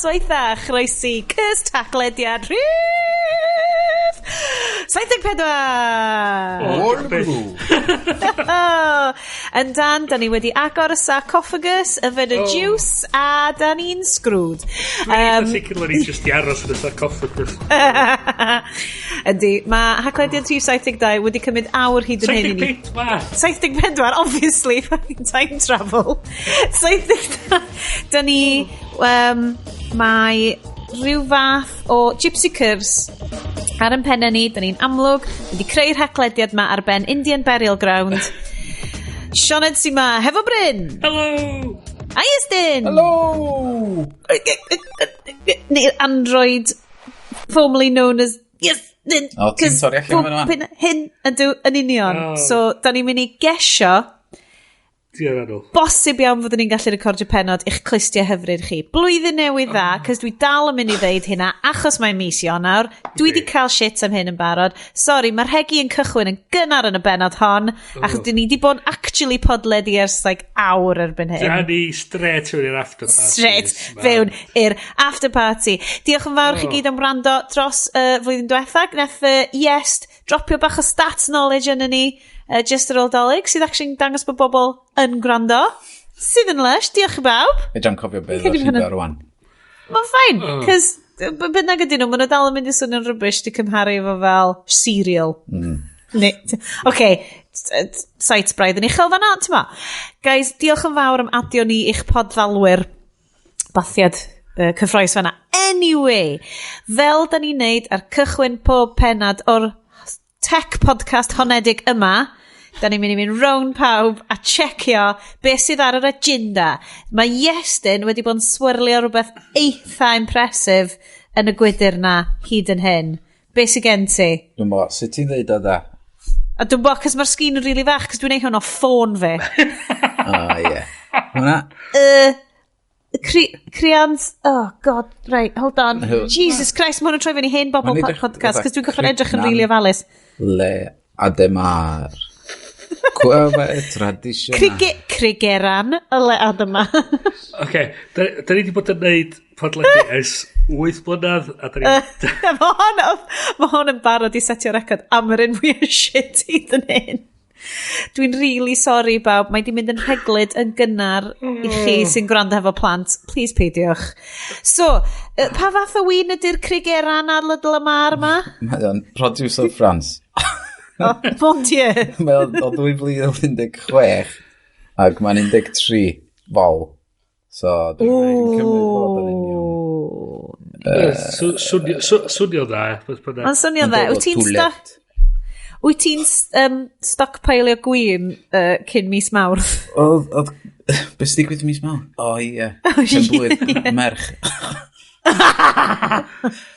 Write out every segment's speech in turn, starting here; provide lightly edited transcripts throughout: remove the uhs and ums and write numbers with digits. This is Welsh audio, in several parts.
Noswaith dda, chroesi Cys Taclediad rhif 74! O, beth. Yn dan, da ni wedi agor y sarcophagus, yfed y juice, a da ni'n screwed. Dwi'n eitha sicr o'n i jyst i aros yn y sarcophagus. Ydy, mae Haclediad rhif 72 wedi cymryd awr hyd yn hyn i ni. 74! 74, obviously, fucking time travel. 72. Da ni, mae rhyw fath o gypsy curse ar yn pennau ni, da ni'n amlwg wedi creu'r haclediad ma ar ben Indian Burial Ground. Sioned sy'n ma, hefo Bryn! Hello! A Iestyn! Hello! Neu'r android formerly known as Iestyn. O, ti'n torri allan fan yma. Hyn ydw yn union. Oh. So, da ni'n mynd i gesio Diolch anw. bosib iawn fyddwn ni'n gallu recordio penod i'ch clustiau hyfryd chi. Blwyddyn newydd dda, cos dwi dal yn mynd i ddeud hynna, achos mae'n mis Ionawr. Dwi di cael shit am hyn yn barod. Sorry, mae'r rhegi yn cychwyn yn gynnar yn y benod hon, achos dyn ni di bod yn actually podledu ers like awr erbyn hyn. Da ni straight fewn i'r after party. Straight fewn i'r after party. Diolch yn fawr chi gyd am wrando dros flwyddyn diwetha. Nath Iest dropio bach o stats knowledge yn ni just ar ôl Dolig, sydd actually'n dangos bod bobl yn gwrando. Sydd yn lush. Diolch i bawb. Fedrai'm cofio beth Credu o'r bod hwnna- rhifau rwan. Mae'n fine, cos bynnag ydyn nhw, maen nhw dal yn mynd i swnio'n rubbish di cymharu efo fel cereal. Oce, sites braidd yn uchel fan'na, ti'n ma. Guys, diolch yn fawr am adio ni i'ch podfalwyr bathiad cyffroes fan'na. Anyway, fel da ni'n neud ar cychwyn pob penad o'r tech podcast honedig yma, da ni'n mynd i fynd round pawb a checio beth sydd ar yr agenda. Mae Iestyn wedi bod yn swirlio rhywbeth eitha impressive yn y gwydyr na hyd yn hyn. Be sydd gen ti? Dwi'n bo, sut ti'n dweud o da? A dwi'n bo, cos mae'r sgrin yn rili fach, cos dwi'n neud hwn o ffôn fi. O, ie. Hwna? Crians, oh God, right, hold on. Who? Jesus Christ, mae hwn yn troi fyny hen bobl Mae'n edrych podcast, fatha cos dwi'n gorfod edrych yn Crignan. rili ofalus. Le Ademar. Cueva tradicional. Crigeran, y le ad yma. Oce, da ni wedi bod yn neud podledu ers 8 blynedd, a da ni Mae hwn yn barod i setio record am yr un fwy o shit hyd yn hyn. Dwi'n really sorry bawb, mae di mynd yn rheglyd yn gynnar i chi sy'n gwrando hefo plant. Please peidiwch. So, pa fath o win ydy'r Crigeran ar Lidl y Mar yma? Mae o'n produce of France. Oh, mon dieu. Mae o'n o 2016 ac mae'n 13 vol. So, dwi'n cymryd fod yn union. Swnio dda, beth bynnag. Mae'n swnio dda. Mae'n Wyt ti'n dod o Toulet. Wyt ti'n stockpilio gwin cyn mis Mawrth? Oedd, beth sy'n digwydd mis Mawrth? O, ie. Pen blwydd merch.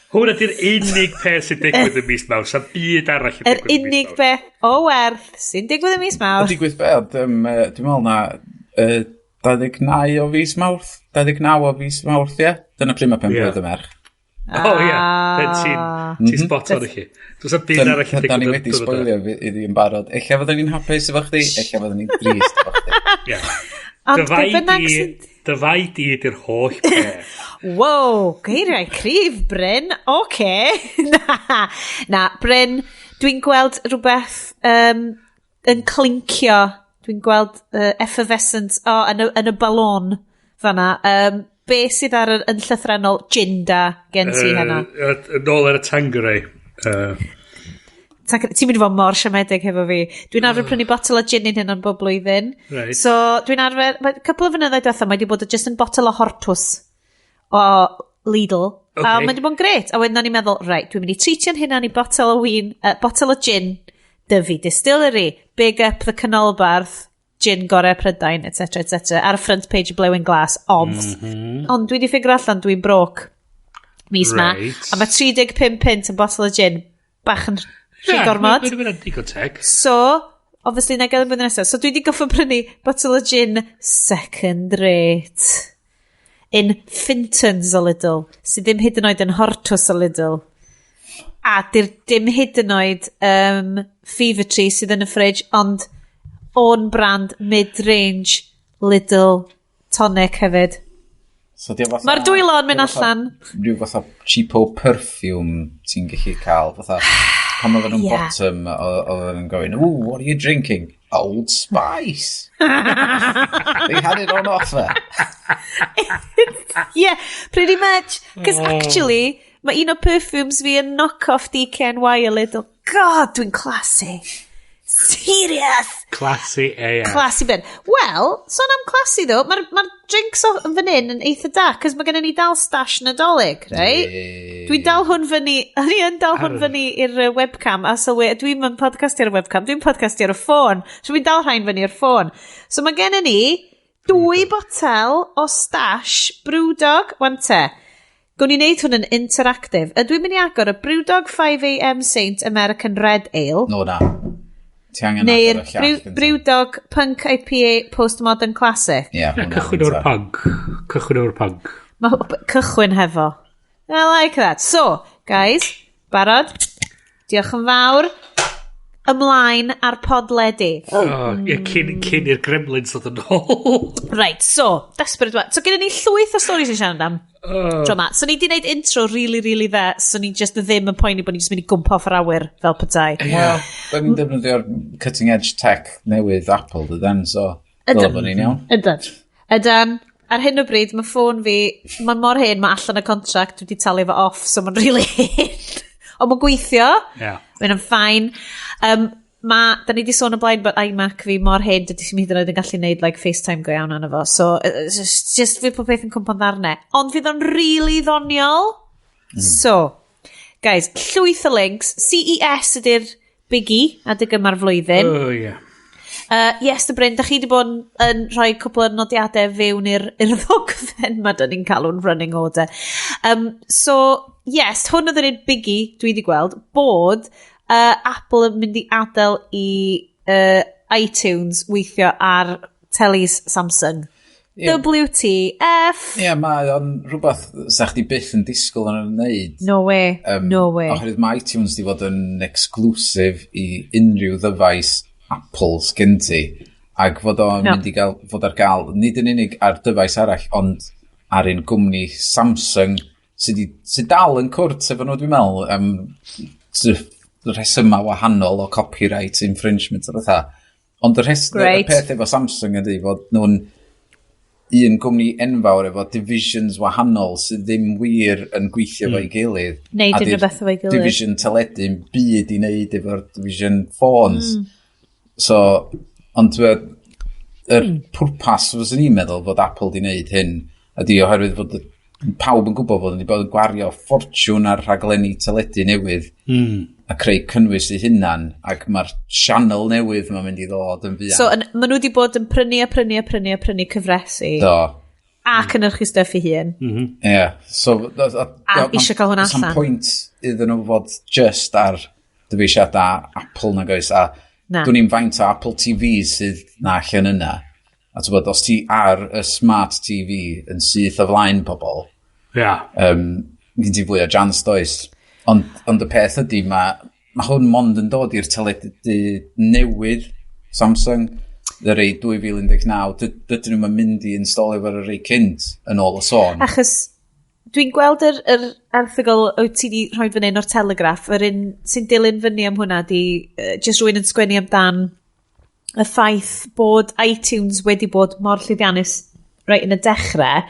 Hwn ydy'r unig peth sy'n digwydd yn mis Mawrth. Sa'n byd arall yn Yr digwydd yn mis unig Mawrth. beth o werth sy'n digwydd yn mis Mawrth. Digwydd be? Oedd, dwi'n meddwl na 29 o fis Mawrth? 29 o fis Mawrth, ie? Dyna pryd mae pen blwydd y merch. O ie, then ti'n spot on i chi. Does 'am byd arall yn Da ni digwydd. wedi spoilio iddi yn barod. Ella fydden ni'n hapus efo chdi, ella fydden ni'n drist efo chdi. Ie. Ond be bynnag Dy sy'n fai di ydy'r holl peth. Wow, geiriau cryf, Bryn. Oce. Na, Bryn, dwi'n gweld rhywbeth yn clincio. Dwi'n gweld effervescent oh, yn y balon fanna. Be sydd ar y, yn llythrenol Jinda gen ti heno? Yn ôl ar y Tanqueray. Ti'n mynd i fod mor siomedig hefo fi. Dwi'n arfer prynu botel o gin i'n hyn bob blwyddyn. So, dwi'n arfer... Mae couple o flynyddoedd diwetha, mae wedi bod just yn botel o Hortus o Lidl. A mae wedi bod yn gret. A wedyn o'n i'n meddwl, right, dwi'n mynd i treatio'n hynna i botel o win, botel o gin, Dyfi Distillery, Big Up the Canolbarth, gin gorau Prydain, etc, etc. Ar y front page y Blewyn Glas, obvs. Ond dwi wedi figure allan dwi'n broke mis ma. A mae 35 pint yn botel o gin bach yn rhy gormod. Mae'n mynd digon teg. So, obviously, na gael y blwyddyn nesaf. So, dwi wedi goffo prynu bottle o gin second rate. In Fintons o Lidl. Sydd ddim hyd yn oed yn Hortus o Lidl. A dy'r dim hyd yn oed Fever Tree sydd yn y fridge, ond own brand mid-range Lidl tonic hefyd. So di o fatha... Mae'r dwylo yn mynd di o fatha allan. Rhyw fatha cheapo perfume ti'n gallu cael. Fatha, pan oedden nhw'n bottom, oedden nhw'n gofyn, "Ooh, what are you drinking?" "Old Spice. They had it on offer." Yeah, pretty much. Cos actually, mae un o perfumes fi yn knock-off DKNY a little. God, dwi'n classy. Serious! Classy AF. Classy ben. Wel, sôn am classy though, mae'r ma drinks o yn fan hyn yn eitha da, cos mae gennym ni dal stash Nadolig, right? Dwi'n dal hwn fyny, o'n i yn dal hwn fyny i'r webcam, a sylwi, dwi'n yn podcastio ar y webcam, dwi'n podcastio ar y ffôn, so dwi'n dal rhain fyny i'r ffôn. So mae gennym ni dwy botel o stash Brewdog, wan te. Gwn i wneud hwn yn interactive. Ydw i'n mynd i agor y Brewdog 5am Saint American Red Ale, No, na. Ti angen neu'r agor y llall gynta. Brewdog Punk IPA Postmodern Classic. Ie, hwnna Cychwyn o'r gynta. punk. Cychwyn o'r punk. Mae cychwyn hefo. I like that. So, guys, barod? Diolch yn fawr. Ymlaen ar podledi. Oh, ie, cyn i'r gremlins ddod yn ôl. Right, so, desperate one. So, gyda ni llwyth o stories i siarad am. Tro ma. So, ni di wneud intro really, really dde. So, ni just ddim yn poeni bod ni just mynd i gwmpa off yr awyr fel petai. Wel, da ni'n defnyddio'r cutting edge tech newydd Apple, dydan, so dyle bod ni'n iawn. Ydan. Ydan. Ar hyn o bryd, mae ffôn fi, mae mor hen, mae allan y contract, dwi wedi talu fo off, so mae'n really hen. Ond mae'n gweithio. Mae'n fine. Da ni di sôn o blaen bod iMac fi mor hen, dydy sy'n hyd yn oed yn gallu neud like, FaceTime go iawn arno fo. So, just fydd pob peth yn cwmpo'n ddarnau. Ond fydd o'n really ddoniol. So, guys, llwyth o links. CES ydy'r biggie adeg yma'r flwyddyn. Oh, ie. Yes, the Bryn, da chi wedi bod yn rhoi cwpl o nodiadau fewn i'r ddogfen ma da ni'n calw'n running order. So, yes, hwn oedd yr un biggie dwi wedi gweld, bod Apple yn mynd i adael i iTunes weithio ar telis Samsung. Ie. WTF? Ie, yeah, mae o'n rhywbeth sa chdi byth yn disgwyl yn wneud. No way. No way. Oherwydd mae iTunes di fod yn exclusive i unrhyw ddyfais Apple sgyn ti. Ac fod o'n No. mynd i gael, fod ar gael, nid yn unig ar dyfais arall, ond ar un gwmni Samsung sydd, sydd dal yn cwrt efo nhw, dwi'n meddwl, sort of rhesymau wahanol o copyright infringement o fatha. Ond y peth efo Samsung ydy fod nhw'n un gwmni enfawr efo divisions wahanol sydd ddim wir yn gweithio efo'i gilydd. Neud A unrhyw di'r beth efo'i gilydd. Division teledu'n byd i wneud efo'r division phones. So, ond yr pwrpas fyswn i'n meddwl fod Apple di wneud hyn ydy oherwydd fod pawb yn gwybod fod wedi bod yn gwario ffortiwn ar rhaglenni teledu newydd a creu cynnwys eu hunan, ac mae'r sianel newydd mae'n mynd i ddod yn fuan. So, maen nhw wedi bod yn prynu a prynu a prynu a prynu cyfresi. Do. A cynnyrchu stuff i hun. Ie. Yeah. So, A isio cael hwnna Does 'am allan. pwynt iddyn nhw fod just ar dyfeisiadau Apple nag oes. A Na. dwn i'n faint o Apple TV sydd na allan yna. A ti'n bod, os ti ar y smart TV yn syth o flaen pobl, gen ti fwy o chance, does? Ond y peth ydy, mae hwn mond yn dod i'r teledu newydd Samsung, y rei 2019, dydyn nhw'n mynd i installio fo'r rei cynt yn ôl y sôn. Achos dwi'n gweld yr erthygl wyt ti wedi rhoi fan hyn o'r Telegraph, yr un sy'n dilyn fyny am hwnna di just rhywun yn sgwennu amdan y ffaith bod iTunes wedi bod mor llwyddiannus right yn y dechrau,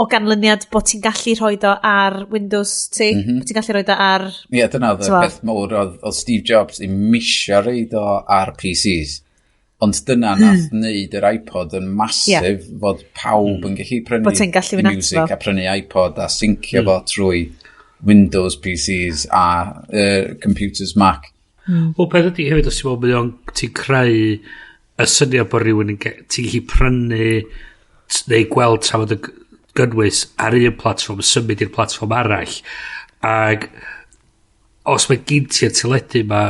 o ganlyniad bod ti'n gallu rhoi o ar Windows ti, bod ti'n gallu rhoi o ar. Ie, yeah, dyna oedd y T'mo? peth mawr oedd Steve Jobs ddim isio roid o ar PCs. Ond dyna nath wneud yr iPod yn massive, fod pawb yn gallu prynu Bod ti'n gallu fynd ato music fo. a prynu iPod a syncio fo trwy Windows PCs a computers Mac. Wel, peth ydy hefyd, os ti'n meddwl, mae o'n ti'n creu y syniad bod rhywun yn ti'n gallu prynu neu gweld tafod y gynnwys ar un platfform, symud i'r platfform arall. Ac os mae gen ti'r teledu ma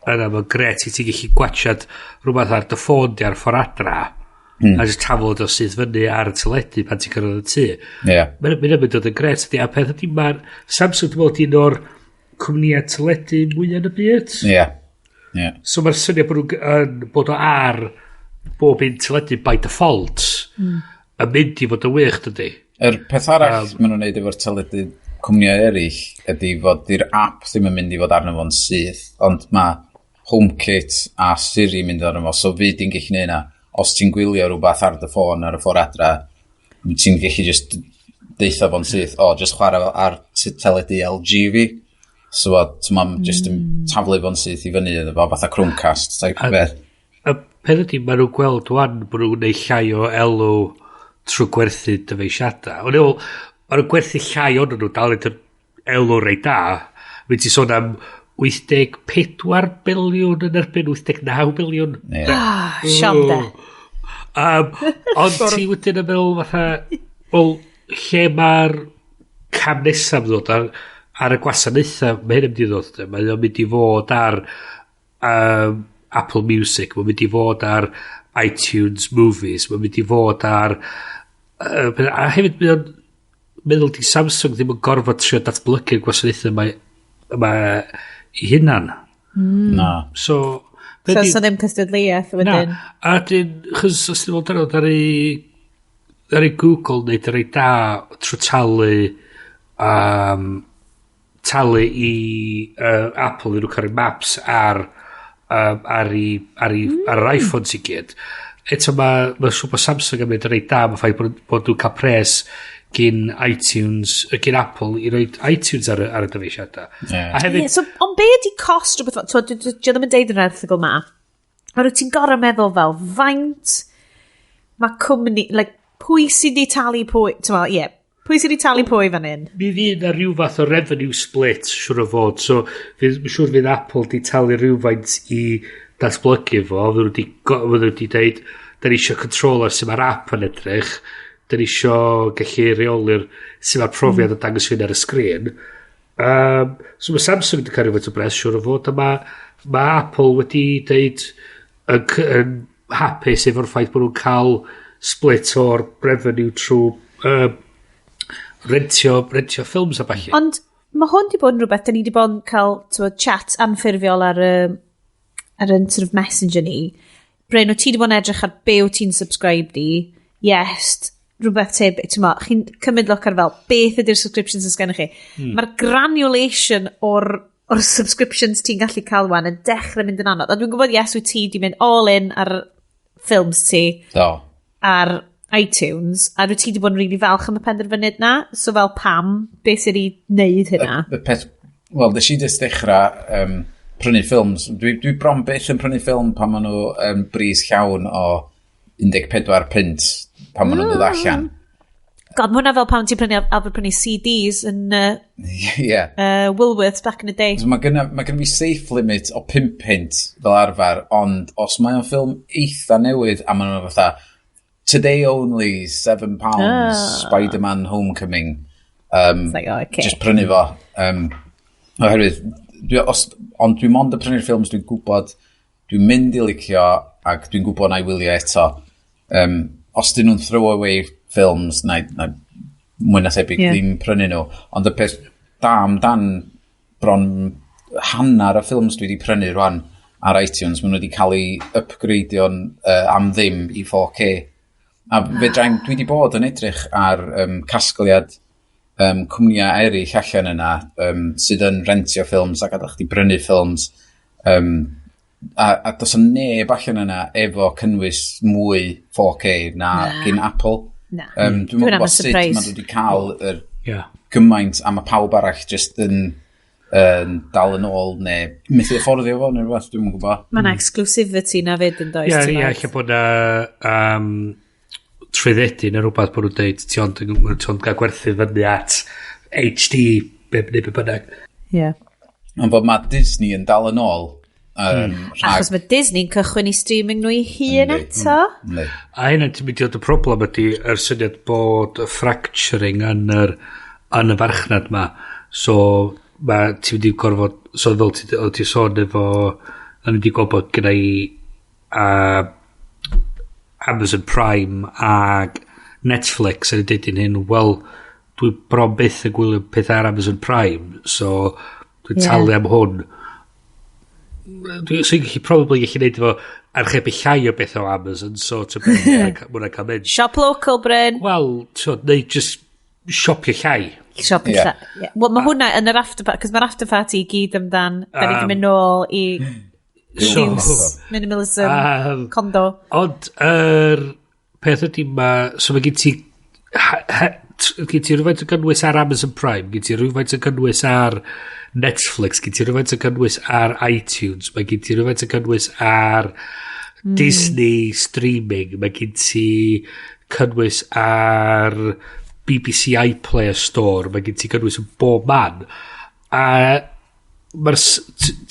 yna, mae'n gret i ti'n gallu gwachad rhywbeth ar dy ffôn di ar ffordd adra a just tafod o sydd fyny ar y teledu pan ti'n cyrraedd y tŷ. Ie. Yeah. Mae'n mynd dod yn gret ydy, a peth ydy mae'r Samsung, dwi'n meddwl, di un o'r cwmnïau teledu mwyaf yn y byd. Ie. Ie. So mae'r syniad bod nhw'n yn bod o ar bob un teledu by default. yn mynd i fod yn wych, dydy. Yr peth arall maen nhw'n neud efo'r teledu cwmnïau eraill ydy fod di'r app ddim yn mynd i fod arno fo'n syth, ond mae HomeKit a Siri mynd arno fo, so fydd di'n gallu neud na. Os ti'n gwylio rhywbeth ar dy ffôn ar y ffordd adra, ti'n gallu just deutha fo'n syth, o, just chwarae fo ar teledu LG fi. So, so mae'n just yn taflu fo'n syth i fyny iddo fo, fatha Chromecast type o beth. Y peth ydy, maen nhw'n gweld wan bod nhw'n gwneud llai o elw trwy gwerthu dyfeisiadau. Ond ôl, maen nhw'n gwerthu llai ond nhw dal yn elw reit da. Fe ti sôn am 84 biliwn yn erbyn 89 biliwn. Ie. Ah, siom de. Ond ti wedyn yn meddwl fatha, wel, lle mae'r cam nesaf yn ddod ar y gwasanaethau, mae hyn yn mynd i ddod, de. Mae o'n mynd i fod ar Apple Music, mae'n mynd i fod ar iTunes Movies, mae'n mynd i fod ar... a hefyd mae o'n meddwl di Samsung ddim yn gorfod trio datblygu'r gwasanaethau mae i hunan. Na. So... So, so ddim cystadleuaeth Na, wedyn. a dyn, chos os ti'n meddwl dyna, ar ei Google wneud rei da trwy talu i Apple i nhw cael maps ar yr iPhone i gyd. Eto mae siŵr bod Samsung yn mynd yn reit da, mae ffaith bod nhw'n cael pres gyn iTunes, gyn Apple i roi iTunes ar y dyfeisiadau. Ie. A hefyd, Yeah, so, ond be ydi cost rhywbeth fel, t'wod, dwi ddim yn deud yn yr erthygl ma, ond wyt ti'n gorau meddwl fel, faint mae cwmni, like, pwy sydd wedi talu pwy, ti'n meddwl, ie, pwy sydd wedi talu pwy fan hyn? Mi fydd na rhyw fath o revenue split, siŵr o fod. So, fydd, siŵr fydd Apple di talu rhywfaint i datblygu fo. Fydden nhw wedi deud, da ni eisiau controller sy'n mae'r app yn edrych. Da ni eisiau gallu reoli'r sy'n mae'r profiad yn dangos fyny ar y sgrin. So mae Samsung wedi cael rhywfaint o bres, siŵr o fod, a mae Apple wedi deud yn hapus efo'r ffaith bod nhw'n cael split o'r revenue trwy rentio ffilms a ballu. Ond mae hwn di bod yn rhywbeth, da ni di bod yn cael, t'wod, chat anffurfiol ar yn sort of messenger ni. Bryn, o ti di bod yn edrych ar be wyt ti'n subscribe di? Yes, rhywbeth tebyg, ti'n mo, chi'n cymryd look ar fel, beth ydy'r subscriptions sydd gennych chi? Mae'r granulation o'r subscriptions ti'n gallu cael wan yn dechrau mynd yn anodd. A dwi'n gwybod, yes, wyt ti di mynd all in ar ffilms ti Do. ar iTunes, a dwi ti di bod yn rili falch am y penderfyniad na. So fel pam, beth sydd wedi wneud hynna? Y peth, wel, nes i just dechrau prynu ffilms. Dwi bron byth yn prynu ffilm pan maen nhw bris llawn o 14 punt pan maen nhw'n dod allan. God, mae hwnna fel pan ti'n prynu, arfer prynu CDs yn Woolworths back in the day. So mae gynna fi safe limit o 5 punt fel arfer, ond os mae o'n ffilm eitha newydd a maen nhw'n fatha "Today only, £7, Spider-Man Homecoming." It's like, oh, okay. Just prynu fo. Oherwydd, ond dwi'n mond yn prynu'r ffilms dwi'n gwybod dwi'n mynd i licio ac dwi'n gwybod na i wylio eto. Os dyn nhw'n throwaway films, na mwy na thebyg ddim prynu nhw. Ond y peth da amdan bron hanner y ffilms dwi wedi prynu rwan ar iTunes, maen nhw wedi cael eu upgradeio'n am ddim i 4K. A fedrai'm, dwi wedi bod yn edrych ar casgliad cwmnïau eraill allan yna sydd yn rentio ffilms ac adael chdi brynu ffilms. A does 'na neb allan yna efo cynnwys mwy 4K na gyn Apple. Na. Dwi'n Dwi'n am gwybod y sut surprise. maen nhw wedi cael yr gymaint a mae pawb arall just yn dal yn ôl neu methu afforddio fo neu rhywbeth, dwi'n gwybod. Mae yna exclusivity na fyd yn does? Ie, ti'n ie, gwbod? lle bod na trwyddedu neu rhywbeth bod nhw'n deud ti ond gael gwerthu fyny at HD be, neu be bynnag. Ie. Ond bod mae Disney yn dal yn ôl rhag. Achos mae Disney'n cychwyn i streaming nhw i hun eto. Yndi. A hynna ti'n mynd i fod y problem ydy yr syniad bod y fracturing yn y farchnad ma. So mae ti'n mynd i gorfod, so fel ti, o ti sôn efo, o'n i wedi gweld bod gyda i Amazon Prime ag Netflix a dweud i'n hyn, wel, dwi bron byth yn gwylio pethau ar Amazon Prime, so dwi'n talu am hwn. Dwi'n so gallu probably gallu neud efo archebu llai o beth o Amazon, so ti'n beth, mwyn cael mynd. Shop local, Bryn. Wel, so, neu just siopio llai. Siop yeah. Yeah. Wel, mae hwnna yn yr after party, cos mae'r after party i gyd amdan, da ni wedi mynd nôl i So, minimalism, condo. Ond yr peth ydy ma, so mae gen ti gen ti rhywfaint o gynnwys ar Amazon Prime, gen ti rhywfaint o gynnwys ar Netflix, gen ti rhywfaint o gynnwys ar iTunes, mae gen ti rhywfaint o gynnwys ar Disney streaming, mae gen ti cynnwys ar BBC iPlayer Store, mae gen ti gynnwys yn bob man. A mae'r...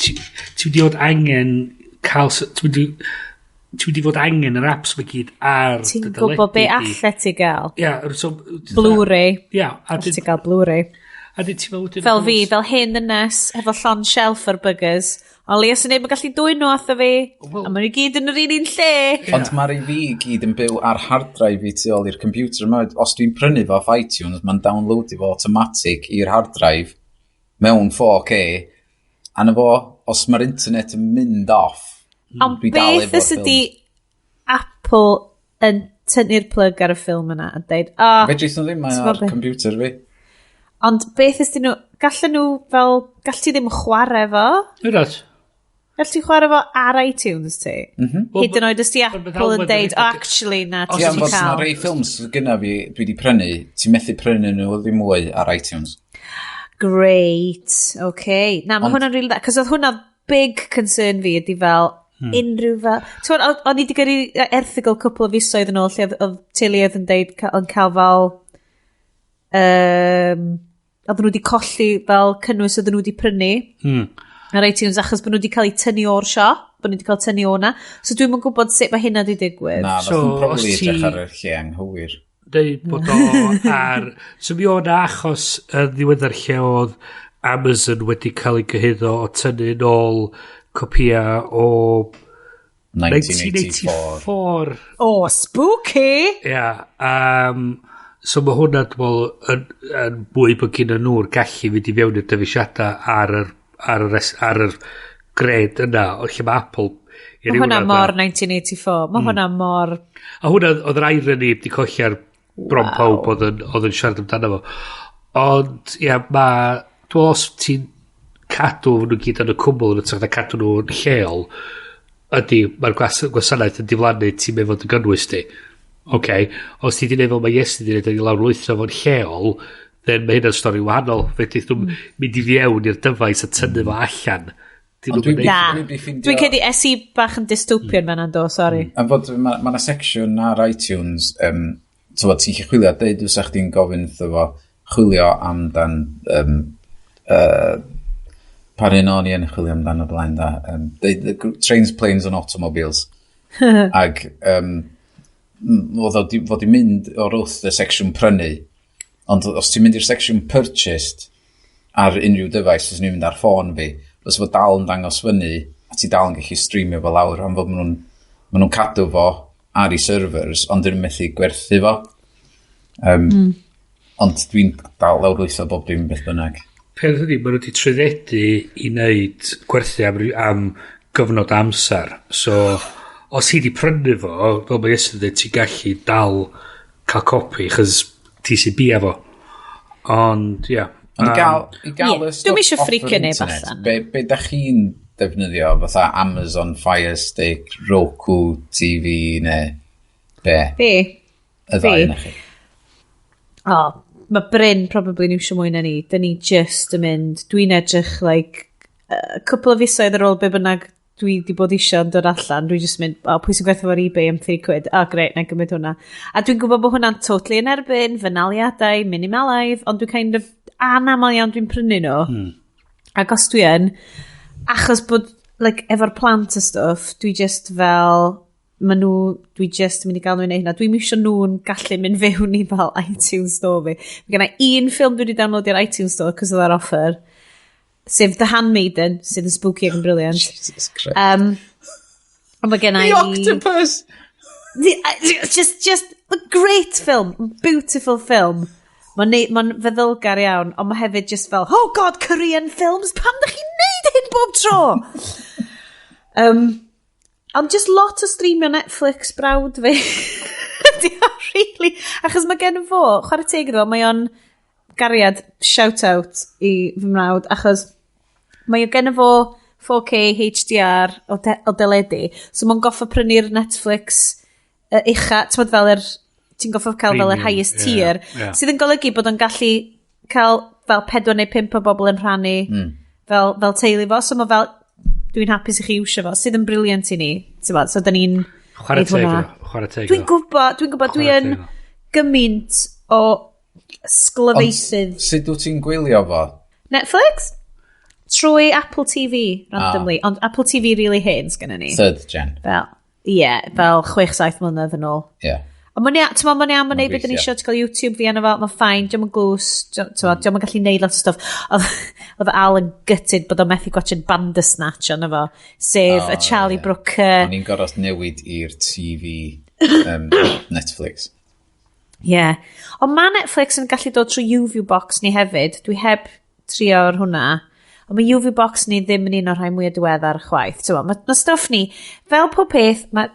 Ti'n mynd i fod angen cael... Ti'n mynd i fod angen yr apps mae gyd ar Ti'n gwybod be allet ti gael? Ia, so... Blu-ray. Ia. Allet ti gael Blu-ray. A dyn ti'n meddwl... Fel fi, fel hen ddynes, efo llon shelf o'r buggers. Ond Leos yn neud, mae'n gallu dwyn nhw atho fi. Well, a maen nhw gyd yn yr un un lle. Ond mae'r i fi gyd yn byw ar hard drive i tu ôl i'r computer yma. Os dwi'n prynu fo off iTunes, mae'n downloadio fo automatic i'r hard drive mewn 4K. A na fo, os mae'r internet yn mynd off, Ond dwi dal beth efo'r os ydi ffilms. Apple yn tynnu'r plug ar y ffilm yna a deud, oh, Fedrith nhw ddim, mae T'mo' ar be? computer fi. Ond beth ysdi nhw, gallen nhw fel, gall ti ddim chwarae fo? Ydot. Gall ti chwarae fo ar iTunes ti? Mm -hmm. Hyd yn oed os di Wel, Apple yn deud, wel, oh, actually, na, Os ti Ie, wedi ond fod yna cael. rei ffilms gyna fi, dwi wedi prynu, ti'n methu prynu nhw ddim mwy ar iTunes. Great, okay. Na, mae Ond- hwnna'n really dda, cos oedd hwnna big concern fi ydi fel, unrhyw fel... Ti'n gwbod, o'n i wedi gyrru erthygl cwpl o fisoedd yn ôl lle oedd teuluoedd yn deud, yn cael fel... Oedden nhw wedi colli fel cynnwys oedden nhw wedi prynu ar iTunes achos bod nhw wedi cael eu tynnu o'r siop, bod nhw wedi cael tynnu o'na. So dwi'm yn gwybod sut mae hynna wedi digwydd. Na, So, so, nath nhw probably os ti- edrych ar y lle anghywir. Deud bod o ar... So mi o'n achos yn ddiweddar lle oedd Amazon wedi cael ei gyhuddo o tynnu nôl copia o 1984. 1984. Oh, spooky! Ia, so mae hwnna, dwi'n meddwl, yn mwy bod gen nhw'r gallu fynd i fewn i'r dyfeisiadau ar yr gred yna, o lle mae Apple i Mae ryw hwnna radda. mor 1984. Mae hwnna mor... A hwnna oedd yr irony wedi colli ar bron pawb oedd yn siarad amdano fo. Ond, ia, mae... Dwi'n meddwl os ti'n cadw nhw gyd yn y cwmwl yn hytrach na cadw nhw'n lleol, ydy, mae'r gwasanaeth yn diflannu ti'n meddwl fod yn gynnwys di. Oce, os ti di neud fel mae Iestyn di neud, ydy lawrlwytho fo'n lleol, then mae hynna'n stori wahanol. Fedrith nhw'n mynd i fewn i'r dyfais a tynnu fo allan. Dyn Ond nhw'm yn neud Na. dwi 'di ffindio- Dwi'n credu es i bach yn dystopian fan do, sorry. Am fod mae ma 'na section ar iTunes, t'wod, ti'n gallu chwilio, deud fysa chdi'n gofyn wrtho fo chwilio amdan, pa un o'n i yn chwilio amdan o blaen da, deud, Trains, Planes and Automobiles. Ag oedd o fod i mynd o'r wrth y section prynu, ond os ti'n mynd i'r section purchased ar unrhyw dyfais, os ni'n mynd ar ffôn fi, os fod dal yn dangos fyny, a ti dal yn gallu streamio fo lawr, am fod ma nhw'n cadw fo ar ei servers, ond dyn nhw'n methu gwerthu fo. Ond dwi'n dal lawrlwytho bob dim beth bynnag. Peth ydy, maen nhw wedi trwyddedu i wneud gwerthu am gyfnod amser. So, os ti di prynu fo, fel mae Iestyn dweud, ti'n gallu dal cael copi, chos ti sy'n bia fo. Ond, ia. Ond i gael Ie, y stwff dwi'm isio off yr ffricio neb internet, allan. be da chi'n defnyddio fatha Amazon Fire Stick, Roku TV neu be? Fi? Y ddau Fi? yna chi. O, mae Bryn probably yn iwsio mwy na ni. Dyn ni just yn mynd, dwi'n edrych like, a couple o fisoedd ar ôl be bynnag dwi di bod isio yn dod allan, dwi just mynd, o, pwy sy'n gwerthu ar eBay am 3 quid? O, great, na i gymryd hwnna. A dwi'n gwybod bod hwnna'n totally yn erbyn fy naliadau minimalaidd, ond dwi'n kind of anamal iawn dwi'n prynu nhw. Ac os dwi yn, achos bod, like, efo'r plant a stwff, dwi just fel, ma nhw, dwi just yn mynd i gael nhw i wneud hynna. Dwi'm isio nhw'n gallu mynd fewn i fel iTunes Store fi. Mae genna i un ffilm dwi wedi downloadio ar iTunes Store, cos oedd ar offer, sef The Handmaiden, sydd yn spooky ac yn brilliant. Jesus Christ. Ond mae genna The i... Octopus! Just a great film, beautiful film. Mae'n ma feddylgar iawn, ond mae hefyd just fel, oh god, Korean films, pam da chi'n neud hyn bob tro? Ond just lot o streamio Netflix brawd fi. Di o really. Achos mae gen fo, chwarae teg iddo fo, mae o'n gariad shout out i fy mrawd, achos mae o gen fo 4K HDR o deledu, so mae'n goffa prynu'r Netflix ucha, ti'n fel yr, ti'n goffa cael fel yr Premium, highest ie, tier, sydd yn golygu bod o'n gallu cael fel pedwar neu pump o bobl yn rhannu fel teulu fo, so mae fel, dwi'n hapus i chi iwsio fo, sydd yn brilliant i ni, ti'n bod, so da ni'n Chwarae neud teg hwnna. iddo. Chwarae teg Dwi'n iddo. gwybod, dwi'n gwybod, dwi Chwarae yn teg iddo. gymaint o sglyfaethydd. Sut wyt ti'n gwylio fo? Netflix? Trwy Apple TV, randomly. Ond Apple TV really hen sgynna ni. Third gen. Fel, ie, yeah, fel 6-7 mlynedd yn ôl. Ie. Yeah. Ond mae'n iawn, ti'n mae'n iawn, mae'n neud beth ni gweithio. eisiau, ti'n cael YouTube fi arno fo, mae'n fine, diolch yn glws, ti'n diolch yn gallu neud lot o stuff. Oedd Al yn gutted bod o'n methu gwatchio Bandersnatch arno fo, sef y Charlie Brooker. O'n i'n gorfod newid i'r TV Netflix. Ie. Yeah. Ond mae Netflix yn gallu dod trwy YouView box ni hefyd. Dwi heb trio ar hwnna. Ond mae YouView box ni ddim yn un o'r rhai mwyaf diweddar chwaith. Ti'n Mae stwff ni, fel pob peth, mae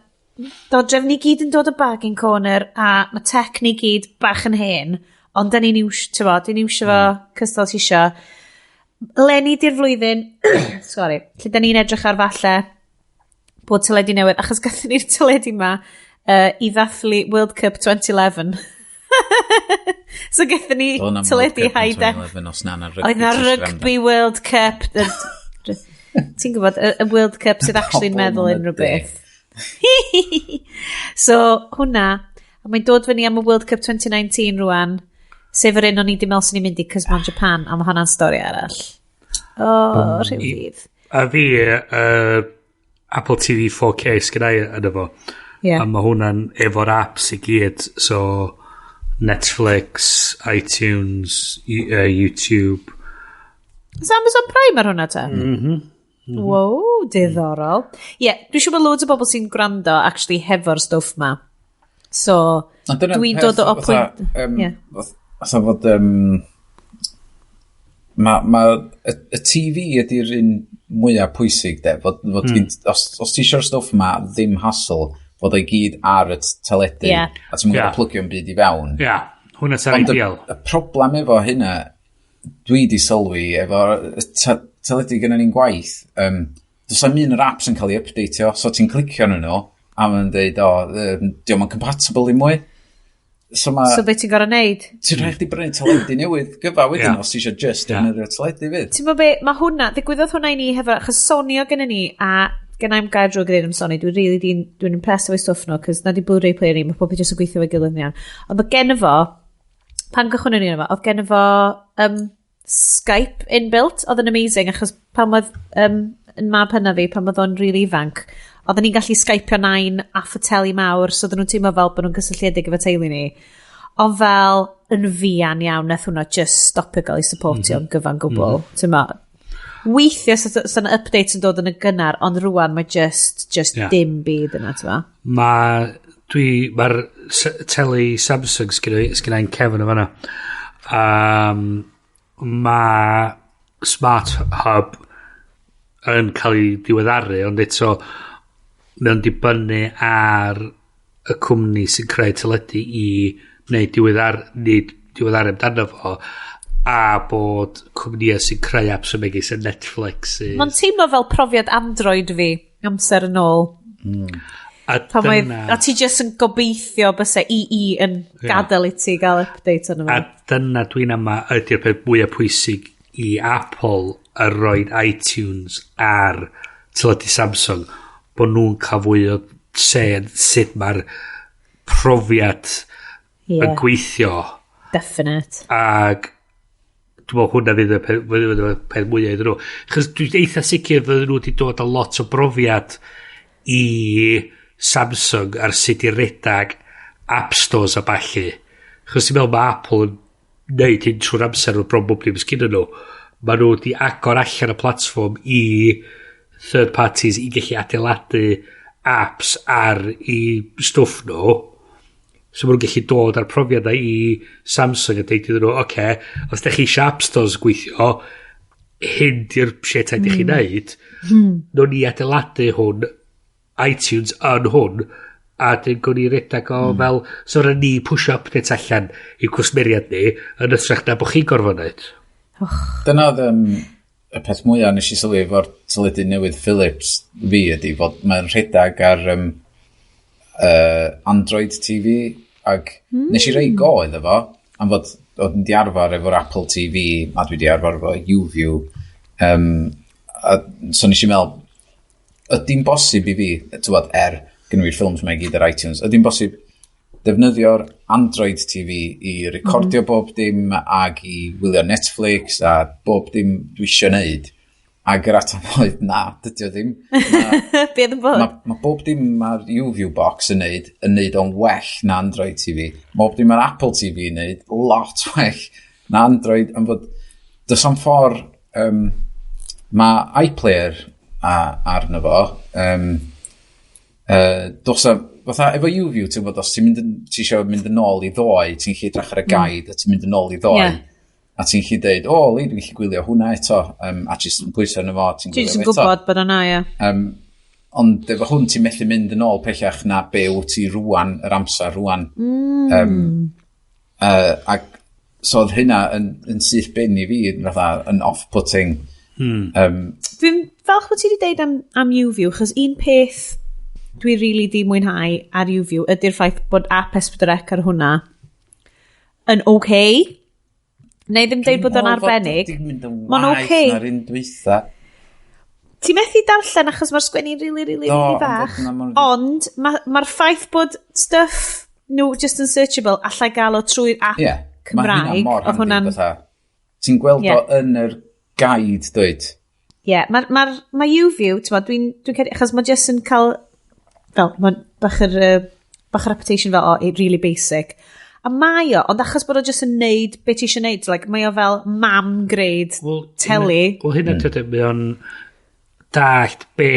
dodrefn ni gyd yn dod o bargain corner a mae tech ni gyd bach yn hen, ond da ni'n iwsio, ti'n bo, ni'n iwsio fo cystal ti isio. Leni di'r flwyddyn, sorry, lle da ni'n edrych ar falle bod teledu newydd, achos gathon ni'r teledu ma i ddathlu World Cup 2011. So gathon ni Doedd na'm World teledu Cup yn high def. 2011 os na na rygbi. Oedd na ti isio Rugby World Cup. Ti'n gwybod, y World Cup sydd actually'n Pobl meddwl yn y unrhyw beth. So, hwnna, a mae'n dod fyny am y World Cup 2019 rwan, sef yr un o'n i di meddwl sy'n ni'n mynd i, cos mae'n Japan, a mae hwnna'n stori arall. O, oh, rhyw ddydd. A fi, Apple TV 4K sgynna i yna fo. Yeah. A mae hwnna'n efo'r apps i gyd. So, Netflix, iTunes, YouTube. Is Amazon Prime ar hwnna te? Mm. Wow, diddorol. Ie, yeah, dwi'n siŵr bod loads o bobl sy'n gwrando actually hefo'r stwff ma. So, Ond dyna'r dwi'n peth, dod o fatha, pwynt. Ie. Fatha fod... Ma y TV ydy'r un mwyaf pwysig, de. Fod os ti eisiau'r stwff ma, ddim hassle, fod o'i gyd ar y teledu. A ti'n mynd plygio'n byd i fewn. Ia, yeah, hwnna sy'n Ond ideal. y problem efo hynna, dwi di sylwi, efo y teledu gyda ni'n gwaith, does am un o'r apps yn cael ei updateio, so ti'n clicio arnyn nhw, a ma'n dweud, o, dio'm yn compatible i mwy. So ma, So, beth ti'n gorau neud? ti'n rhaid chdi brynu teledu newydd gyfa wedyn, os ti eisiau just defnyddio'r teledu fydd. Ti'n meddwl be, mae hwnna, ddigwyddodd hwnna i ni hefo, achos Sony o gynnu ni, a gynna i'm gair drwg i ddweud am Sony, dwi'n really, dwi'n impressed efo'i stwff nhw, cos na di Blu-ray player ni, mae pob peth jyst yn gweithio efo'i gilydd yn iawn. Ond mae gen fo, pan gychwyn ni efo, oedd gen fo Skype inbuilt, oedd yn amazing, achos pan oedd yn mab hynna fi, pan oedd o'n really ifanc, oedden ni'n gallu Skypeio nain a ffoteli mawr, so oedden nhw'n teimlo fel bod nhw'n gysylltiedig efo teulu ni. Ond fel yn fuan iawn, nath hwnna just stopio gael ei supportio yn gyfan gwbl. Ti'n ma, weithiau sa yna updates yn dod yn y gynnar, ond rwan mae just dim byd yna, ti'n ma. Mae'r teli Samsung sgynna i'n cefn o fanna. Mae Smart Hub yn cael ei diweddaru, ond eto mae o'n dibynnu ar y cwmni sy'n creu teledu i wneud nid diweddaru amdano fo, a bod cwmnïau sy'n creu apps yn megis y Netflix. Mae'n teimlo fel profiad Android fi, amser yn ôl. A Pan oedd, dyna, a ti just yn gobeithio byse EE yn gadael i ti gael update arno a fo. dyna dwi'n ama ydy'r peth mwyaf pwysig i Apple a roed iTunes ar teledu Samsung, bod nhw'n cael fwy o say yn sut mae'r profiad yn gweithio. Definite. Ac dwi'n meddwl hwnna fydd y peth mwyaf iddyn nhw. Chos dwi'n eitha sicr fydden nhw wedi dod â lot o brofiad i Samsung ar sut i redag App Stores a ballu. Chos ti'n meddwl mae Apple yn neud hyn trwy'r amser o'r bron bob dim sgyn nhw. Mae nhw wedi agor allan y platfform i third parties i gallu adeiladu apps ar i stwff nhw. So maen nhw'n gallu dod ar profiad na i Samsung a deud iddyn nhw, oce, okay, os da chi eisiau App Stores gweithio, hyn di'r shit ydych chi'n neud. Nw'n ni adeiladu hwn iTunes yn hwn, a dyn gwni redag o fel, so rhaid ni push updates allan i cwsmeriad ni, yn ytrach na bod chi'n gorfod wneud. Dyna oedd y peth mwyaf nes i sylwi efo'r teledu newydd Philips fi ydy fod mae'n rhedeg ar Android TV ac nes i roi go iddo fo am fod oedd yn di arfer efo'r Apple TV a dwi di arfer efo YouView a, so nes i meddwl, ydy'n bosib i fi, ti'n gynnu fi'r ffilms mae i gyd ar iTunes, ydy'n bosib defnyddio'r Android TV i recordio bob dim ag i wylio Netflix a bob dim dwi eisiau neud? Ac yr ateb oedd na, dydy o ddim. Be oedd yn bod? Ma bob dim mae'r YouView box yn neud o'n well na Android TV. Mae bob dim mae'r Apple TV yn neud lot well na Android. Am fod, does am ffordd, mae iPlayer arno fo, dos a, fatha efo YouView, ti'n gwybod, os ti eisiau mynd yn ôl i ddoe, ti'n gallu edrych ar y guide, a ti'n mynd yn ôl i ddoe. A ti'n gallu deud, "O, li, dwi'n gallu gwylio hwnna eto," a jyst yn pwyso arno fo, ti'n Ti'n gwylio jyst yn fo eto. gwybod bod o'na, ie. Ond efo hwn ti'n methu mynd yn ôl pellach na be wyt ti rwan, yr amser rwan. Ac so oedd hynna yn syth bin i fi, fatha, yn off-putting. Dwi'n falch bod ti wedi deud am YouView, chos un peth dwi really di mwynhau ar YouView ydy'r ffaith bod app S4C ar hwnna yn okay. Neu ddim deud bod o'n arbennig. Ma'n ocê. Na'r un dwytha. Ti methu darllen achos mae'r sgwennu'n really, really, Do, really ond fach. fod 'na mor- Ond mae'r ma ffaith bod stuff nhw just yn searchable allai gael o trwy'r app Ie. Yeah, Cymraeg. Mor Oedd handi, hwnna'n fatha. Ti'n gweld o yn yr guide, dweud? Ie, yeah, mae'r ma, ma YouView, ti'n dwi'n dwi credu, achos mae just yn cael, fel, mae'n bach yr, bach yr reputation fel, oh, it really basic. A mae o, ond achos bod o just yn neud beth ti eisiau neud, like, mae o fel mam grade Wel, telly. Wel, hynna mm. Mae o'n dallt be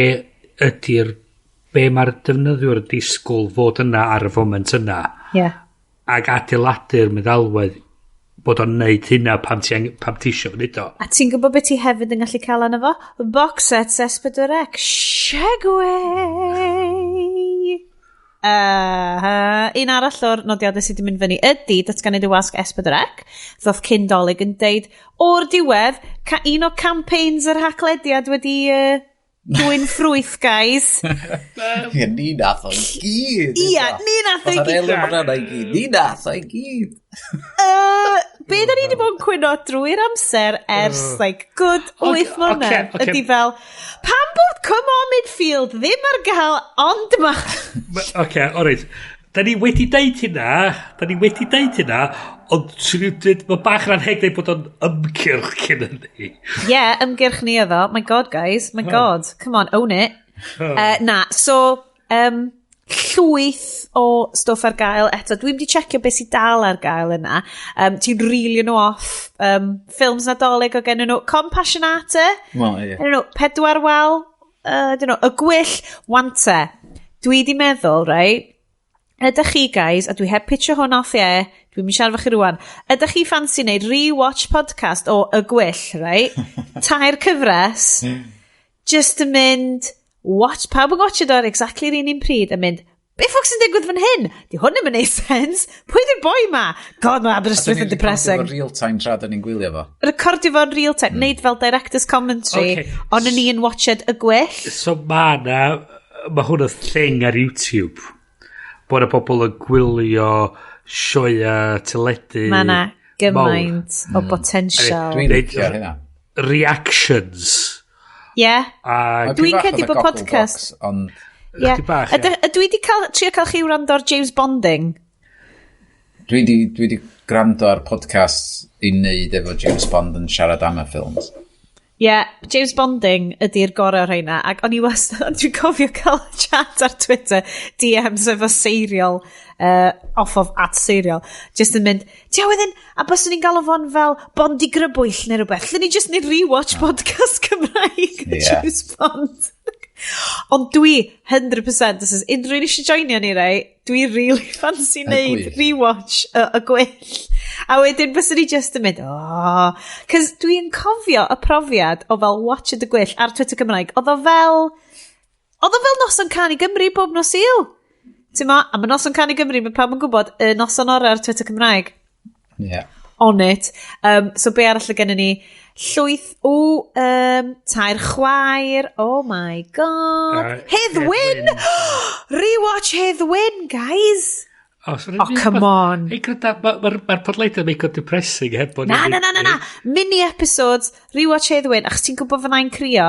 mae'r defnyddiwr yn disgwyl fod yna ar y foment yna. Ac adeiladu'r meddalwedd bod o'n neud hynna pam ti isio wneud o. A ti'n gwybod beth ti hefyd yn gallu cael arno fo? Box sets S4C. Segue! Un arall o'r nodiadau sydd wedi mynd fyny ydy datganiad y wasg S4C. Ddoth cyn Dolig yn deud, o'r diwedd, un o campaigns yr Haclediad wedi dwyn ffrwyth, guys. Ie, ni nath o i gyd. Ia, ni nath o i Fatha'r gyd. elw yna i gyd. Ni nath o i gyd. Be da ni wedi bod yn cwyno drwy'r amser ers, like, good 8 mlynedd, ydy fel, pam bod Come On Midfield ddim ar gael ond ma... Oce, okay, alright. Da ni wedi deud hynna, da ni wedi deud hynna, ond swn i'n dweud, mae bach yn anheg dweud bod o'n ymgyrch cyn hynny. Yeah, ymgyrch ni oedd o. My God, guys. My God. Come on, own it. Na, so, llwyth o stwff ar gael eto. Dwi'n di checio beth sydd dal ar gael yna. Ti'n reelio nhw off. Ffilms Nadolig o gen nhw. Compassionate. Wel, ie. I don't know, Pedwar Wal. I don't know, Y Gwyll. Wante. Dwi di meddwl, right? Ydych chi, guys, a dwi heb pitcho hwn off, ie, dwi'n mynd siarad efo chi rwan, ydych chi fancy wneud rewatch podcast o Y Gwyll, right? Tair cyfres, just yn mynd, watch, pawb yn watch it ar exactly yr un un pryd, yn mynd, "Be ffwc sy'n digwydd fan hyn? Di hwn ddim yn neud sense. Pwy di'r boi ma? God, mae Aberystwyth yn depressing." Real time tra da ni'n gwylio fo. Recordio fo'n real time, neud fel director's commentary, ond yn ni'n watched Y Gwyll. So ma na, mae hwn yn thing ar YouTube. Bod y bobl yn gwylio sioea teledu Mae na mawr. gymaint o potential. Dwi'n licio hynna. Reactions. Ie. Yeah. A Dwi'n credu bod podcast- Ond Ie. Chydig bach, ie. Ydw i wedi cael, trio cael chi wrando ar James Bonding? dwi di gwrando ar podcast i wneud efo James Bond yn siarad am y ffilms. Ie, yeah, James Bonding ydy'r gorau o'r rheina. Ac o'n i wastad, dwi'n cofio cael chat ar Twitter, DMs efo Seiriol, off of @Seiriol, just yn mynd, "Ti wedyn, a byswn ni'n galw fo'n fel Bondi Grybwyll neu rhywbeth, lle ni just neud rewatch podcast Cymraeg o James Bond." Ond dwi, 100%, os oes unrhyw un eisiau joinio ni, rei, dwi really fancy Y neud Gwyll. rewatch y Gwyll. A wedyn byswn ni just yn mynd, oh. Cos dwi'n cofio y profiad o fel watch Y Gwyll ar Twitter Cymraeg. Oedd o fel, Oedd o fel noson Cân i Gymru bob nos Sul. Ti'n ma, a mae noson Cân i Gymru, mae pawb yn gwybod, y noson orau ar Twitter Cymraeg. Yeah. On it. So be arall y gennym ni? Llwyth o tair chwaer. Oh my God. Hedd Wyn! Rewatch Hedd Wyn, guys! Oh, so Oh, come on. Ei, gwranda, mae'r ma podlediad yn make depressing heb bod Na, na, na, na, na. Mini episodes, rewatch Hedd Wyn, achos ti'n gwybod fyddai'n crio.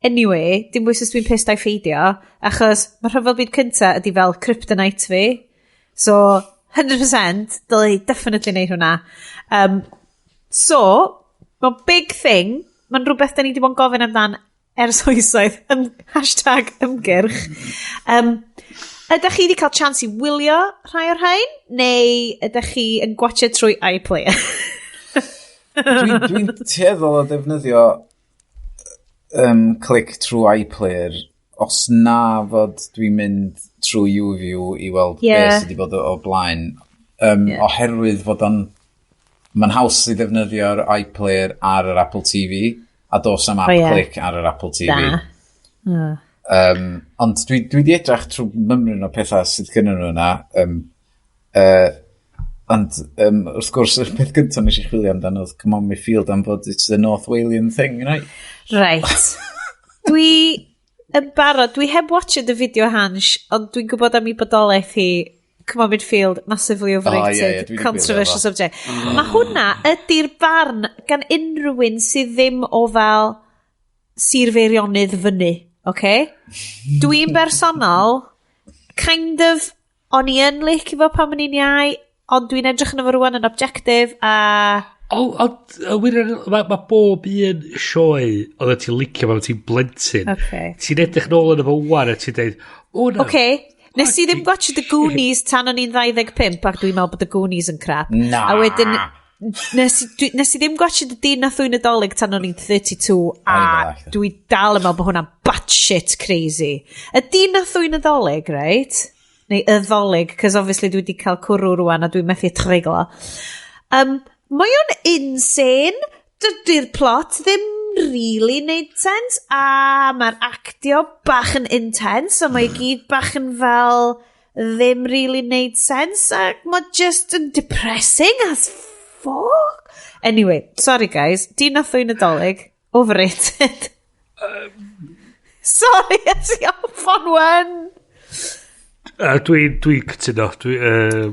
Anyway, dim bwys os dwi'n pissed a'i pheidio, achos mae Rhyfel Byd Cynta ydy fel kryptonite fi. So, 100%, dylai definitely neud hwnna. So, mae'n big thing, mae'n rhywbeth da ni wedi bod yn gofyn amdan ers oesoedd, #ymgyrch. Ydych chi wedi cael chance i wylio rhai o'r rhain? Neu ydych chi yn gwatchio trwy iPlayer? Dwi'n dwi tueddol o ddefnyddio click trwy iPlayer os na fod dwi'n mynd trwy YouView i weld beth sydd wedi bod o blaen. Oherwydd fod o'n... Mae'n haws i ddefnyddio'r iPlayer ar yr Apple TV a dos am app click ar yr Apple TV. Da. Ond dwi di edrych trwy mymryn o pethau sydd gynnyn nhw yna. Ond wrth gwrs, y peth gyntaf nes i chwilio amdano oedd C'mon Midfield am fod it's the North Walian thing, right? Right. Dwi yn barod, dwi heb watched y fideo Hansh, ond dwi'n gwybod am ei bodolaeth hi. C'mon Midfield, massively overrated, Oh, ie, dwi 'di gwylio controversial fo. subject. Mae hwnna ydy'r barn gan unrhyw un sydd ddim o fel Sir Feirionnydd fyny, okay? Dwi'n bersonol, kind of, o'n i yn licio fo pan o'n i'n iau, ond dwi'n edrych yn efo rwan yn objective, a O, ond, wir, mae ma bob un sioe oedd ti'n licio pan ti'n blentyn. Ti'n edrych nôl yn efo wan a ti'n deud, o na. Oce, nes i ddim gwatch The Goonies tan o'n i'n 25 ac dwi'n meddwl bod The Goonies yn crap. Na. A wedyn, nes i ddim gwatch Y Dyn Nath Ddwyn y Dolig tan o'n i'n 32 a O'n i'n meddwl, dwi dal yn meddwl bod hwnna'n batshit crazy. Y Dyn Nath Ddwyn y Dolig, right? Neu y ddolig, cos obviously dwi wedi cael cwrw rwan a dwi'n methu treiglo. Mae o'n insane. Dydy'r plot ddim really neud sense a mae'r actio bach yn intense a mae i gyd bach yn fel ddim really neud sense a mae just yn depressing as fuck. Anyway, sorry guys, Dyn Nath Ddwyn y Dolig, overrated. Sorry, es i off on one. Dwi'n dwi cytuno. Dwi,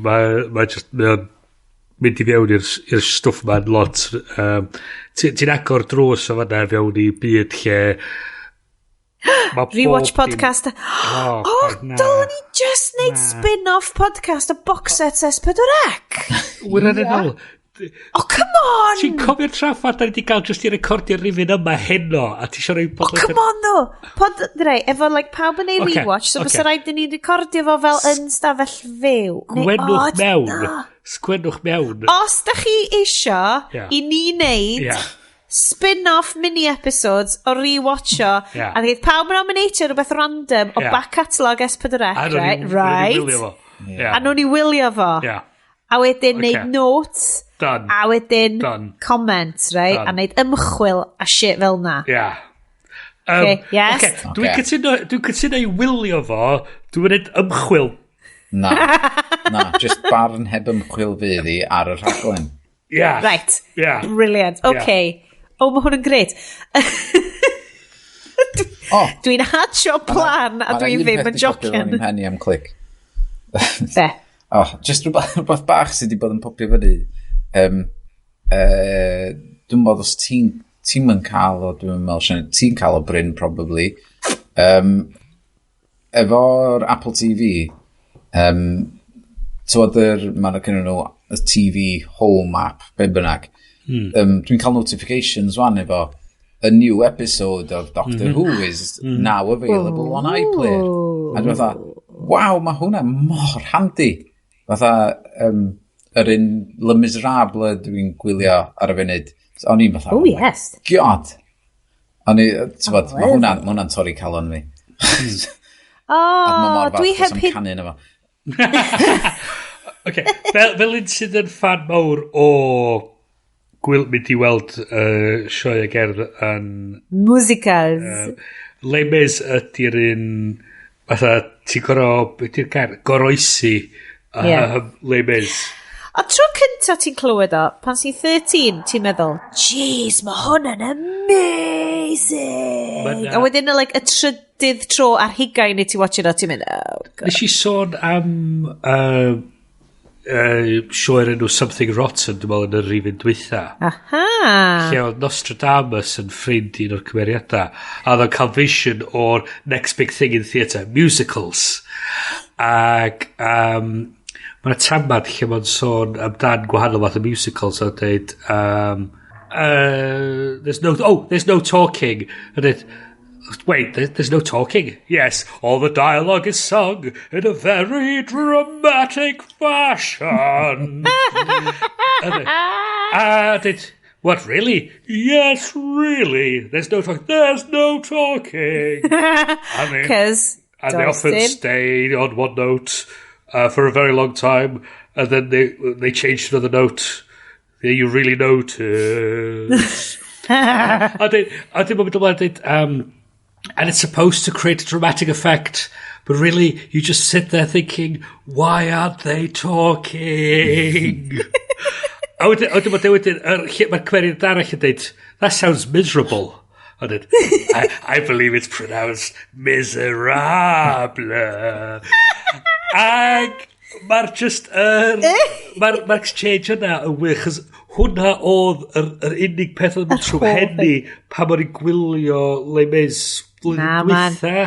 mae ma just, mae o'n mynd i fewn i'r stwff ma'n lot. Ti'n ti agor drws o fanna fewn i byd lle ma' Rewatch bob dim- podcast. Oh, Oh, na. dylen ni just neud Na. spin-off podcast o box sets S4C. Wirioneddol. Oh, come on! Ti'n cofio'r traffath da ni wedi cael just i recordio'r rifyn yma heno a ti eisiau rhoi Oh, come on, though. Pod, rei, efo, like, pawb yn ei rewatch, so bysa rhaid i ni recordio fo fel yn stafell fyw. Sgwennwch oh, mewn. na. Sgwennwch mewn. Os da chi isio i ni neud spin-off mini-episodes o rewatcho, a fydd pawb yn nominatio rhywbeth random o back catalogue S4C, A nhw'n right? i wylio fo. A nhw'n i wylio fo. A wedyn neud notes, Done. a wedyn Done. comment, right? Done. A neud ymchwil a shit fel na. Yeah. Okay, yes? Okay. Dwi'n cytuno, dwi cytuno i wylio fo, dwi'n gwneud ymchwil. Na, na, just barn heb ymchwil fydd i ar y rhaglen. Yeah. Right. Brilliant. Okay. Oh, mae hwn yn gret. Oh, Dwi'n hatcho plan a ma' 'na dwi un ddim peth yn 'di popio fewn jocian. i'm mhen i am click. Be? Oh, just rhywbeth bach sydd wedi bod yn popio fyny. Dwi'n meddwl os ti'n yn cael o, dwi'n meddwl, Sian, ti'n cael o Bryn, probably. Efo'r Apple TV, tywod yr, mae'n gynnu nhw y TV Home app, be bynnag. Dwi'n cael notifications wan efo a new episode of Doctor Who is now available on iPlayer. A dwi'n fatha, waw, mae hwnna mor handi. Fatha, yr un Les Miserables dwi'n gwylio ar y funud. So, o'n i'n fatha, Oh, my yes. God. O'n i, t'bod, mae hwnna'n ma hwnna torri calon fi. Oh, A ma' mor dwi falch heb does hyd 'am canu yno fo. Okay. Fel un sydd yn fan mawr o mynd i weld sioe gerdd yn Musicals. Les Mis ydy'r un fatha ti'n gorau, beth yw'r gair, goroesi Les Mis. A tro cynta ti'n clywed o, pan ti'n 13, ti'n meddwl, "Jeez, mae hwn yn amazing." A wedyn, like, y trydydd tro ar hugain i ti watch it o, ti'n mynd, "Oh, God." Nes i sôn am sioe'r enw Something Rotten, dwi'n meddwl, yn y rhifyn dwytha. Lle oedd Nostradamus yn ffrind un o'r cymeriadau. A oedd o'n cael vision o'r next big thing in theatre, musicals. Ac mae'n tamad lle mae'n sôn amdan gwahanol fath o musicals a dweud "There's no, oh, there's no talking." A dweud, "Wait, there's no talking?" "Yes, all the dialogue is sung in a very dramatic fashion." A dweud, "What, really?" "Yes, really. There's no talking. There's no talking." I mean, 'Cause and they often stay on one note for a very long time, and then they change to another note. You really notice. A dyn mae'n mynd ymlaen dweud, "And it's supposed to create a dramatic effect, but really, you just sit there thinking, 'Why aren't they talking?'" A wedyn mae'n dweud, mae'r cymeriad arall yn dweud, "That sounds miserable." A dweud, I believe it's pronounced miserable." Ag mae'r just mae'r exchange yna yn wych, chos hwnna oedd yr unig peth oedd yn mynd trwy henni pan o'n i'n gwylio Les Mis blwyddyn dwytha.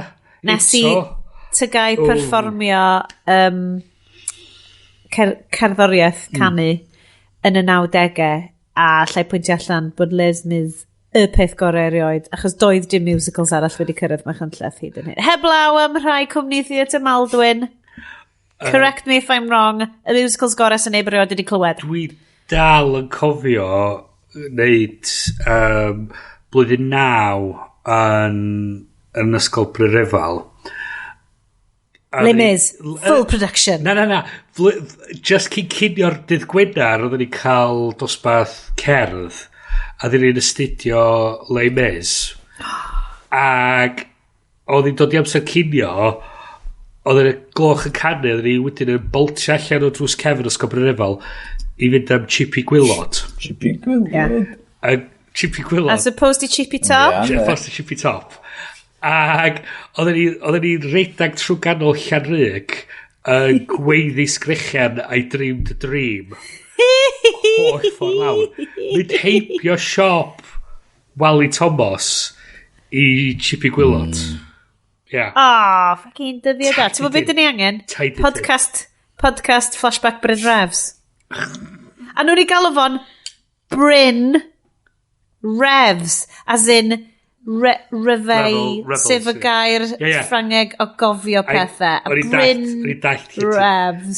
Nes i tygau perfformio cerddoriaeth canu yn y 90au a allai pwyntio allan bod Les Mis y peth gorau erioed, achos doedd dim musicals arall wedi cyrraedd Machynlleth hyd yn hyn. Heblaw am rhai cwmni Theatr Maldwyn. Correct me if I'm wrong. Y musicals gorau sy'n neb erioed wedi clywed. Dwi dal yn cofio wneud blwyddyn 9 yn ysgol Bryn Les Mis, full production. Na, na, na. Just cyn cinio'r dydd Gwener, oedden ni cael dosbarth cerdd, a oedden ni'n astudio Les Mis. Ac oedd hi'n dod i amser cinio, oedd yn gloch yn canu, oedden ni wedyn yn boltio allan o drws cefn ysgol Brynrefail i fynd am Chippy Gwylod. Chippy Gwylod. Yeah. A Chippy Gwylod. As opposed to Chippy Top? Yeah, opposed to Chippy Top. Ac oedden ni redag trwy ganol Llanrug yn gweiddi sgrechian "I dreamed a dream" holl ffordd lawr. Mynd heibio siop Wally Thomas i Chippy Gwylod. Yeah. Oh, fucking dyddiau da. Ti'n gwybod beth dyn ni angen? Podcast Flashback Bryn Refs. A nhw'n i galw fo'n Bryn Refs, as in réveil, sef y gair Ffrangeg o gofio pethau. A Bryn Refs.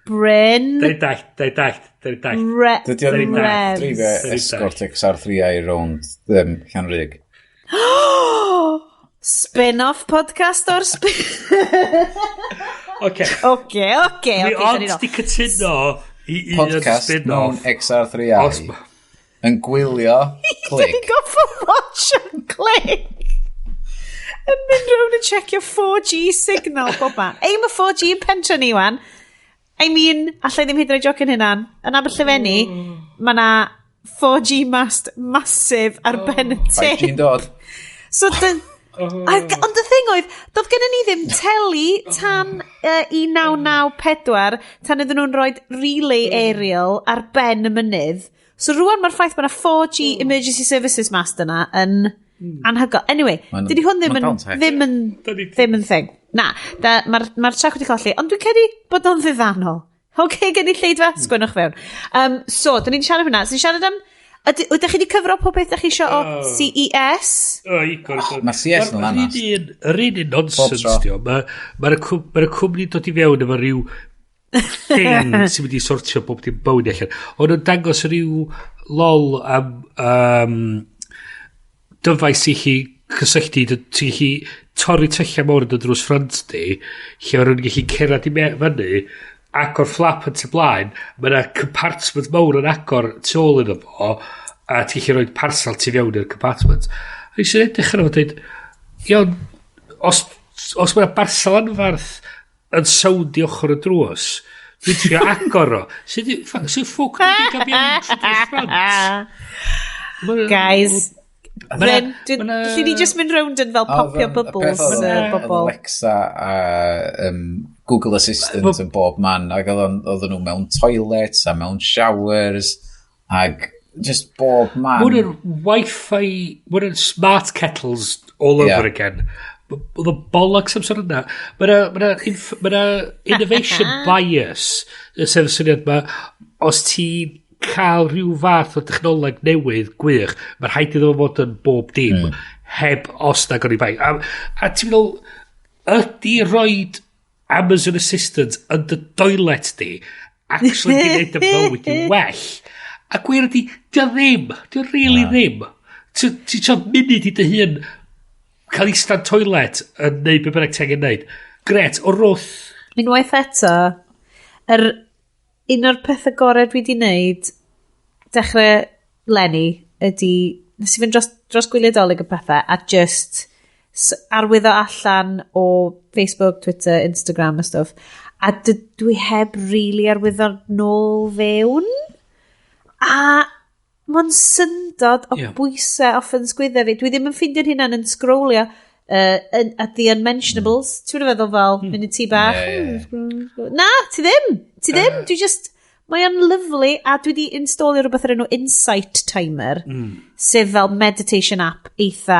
Bryn. Dau dallt, dau dallt, dau dallt. Dydy o'n dreifio Escort XR3i rownd Llanrug. Spin-off podcast o'r spin... Oce. Oce. Mi ond di cytuno i un podcast spin-off. Mewn XR3i yn gwylio Clic. Dwi'n goffo watch on Clic. Yn mynd rownd yn checio 4G signal bob man. Ei, mae 4G yn pentre ni wan. I mean, allai ddim hyd yn oed jocyn hynna'n. Yn Aberllefenni, mae na 4G mast massive ar ben y tip. 5G'n dod. So, ond y thing oedd, doedd gennym ni ddim teli tan 1994, tan iddyn nhw'n rhoi relay aerial ar ben y mynydd. So rwan mae'r ffaith bod yna 4G emergency services mast yna yn anhygoel. Anyway, dydy hwn ddim yn, ddim yn thing. Na, mae'r trac wedi colli, ond dwi'n credu bod o'n ddiddanol. Oce, okay, gen i lleidfa, sgwennwch fewn. So, dyn ni'n siarad hwnna. So, ni'n siarad am... Ydych chi wedi cyfro pob beth ydych chi eisiau o CES? O, Igor. Mae CES yn lanast. Yr un un nonsense, dio. Mae'r cwmni dod i fewn efo rhyw thing sy'n mynd i sortio bob dim bywyd allan. O'n nhw'n dangos rhyw lol am dyfais i chi cysylltu, ti'n gallu torri tyllau mawr yn y drws ffrant di, lle maen nhw'n gallu cerdded i fyny, agor flap yn tu blaen, mae yna compartment mawr yn agor tu ôl iddo fo, a ti'n gallu rhoi parsel tu fewn i'r compartment. A eisiau edrych arno fo dweud, Iawn, os mae'na barsel anfarth yn sownd i ochr y drws, dwi'n trio agor o. Sut ffwc dwi'n gael mewn trwy drws ffrant? Guys, Bryn, lle ni just mynd rownd yn fel popio bubbles bobl. Alexa a Google Assistant yn bob man, ac oedden nhw mewn toilets a mewn showers, ac just bob man. Mwyn yn Wi-Fi, mwyn yn smart kettles all over again. Oedd y bollocks amser yna. Mae innovation bias, sef y syniad ma, os ti'n cael rhyw fath o technoleg newydd gwych, mae'n rhaid iddo fo fod yn bob dim, heb os na oni bai. A ti'n meddwl, ydy roed Amazon Assistant yn dy toilet di actually di wneud y fywyd i well? A gwir ydy, di o ddim. Di o really ddim. Ti'n siarad munud i dy hun cael ista'n toilet yn neud be bynnag ti angen neud. Gret, o wrth. Unwaith eto, un o'r pethau gorau dwi wedi wneud dechrau leni ydy, nes i fynd dros gwyliau Dolig y pethau a just arwyddo allan o Facebook, Twitter, Instagram a stuff, a dwi heb really arwyddo nôl fewn, a mae'n syndod o bwysau off yn sgwydda fi. Dwi ddim yn ffeindio'n hunan yn scrollio at the unmentionables. Ti'n feddwl fel, munud ti bach. Ie, ie, Na, ti ddim. Ti ddim. Dwi just. Mae o'n lyfli, a dwi wedi installio rhywbeth o'r enw Insight Timer, sef fel meditation app eitha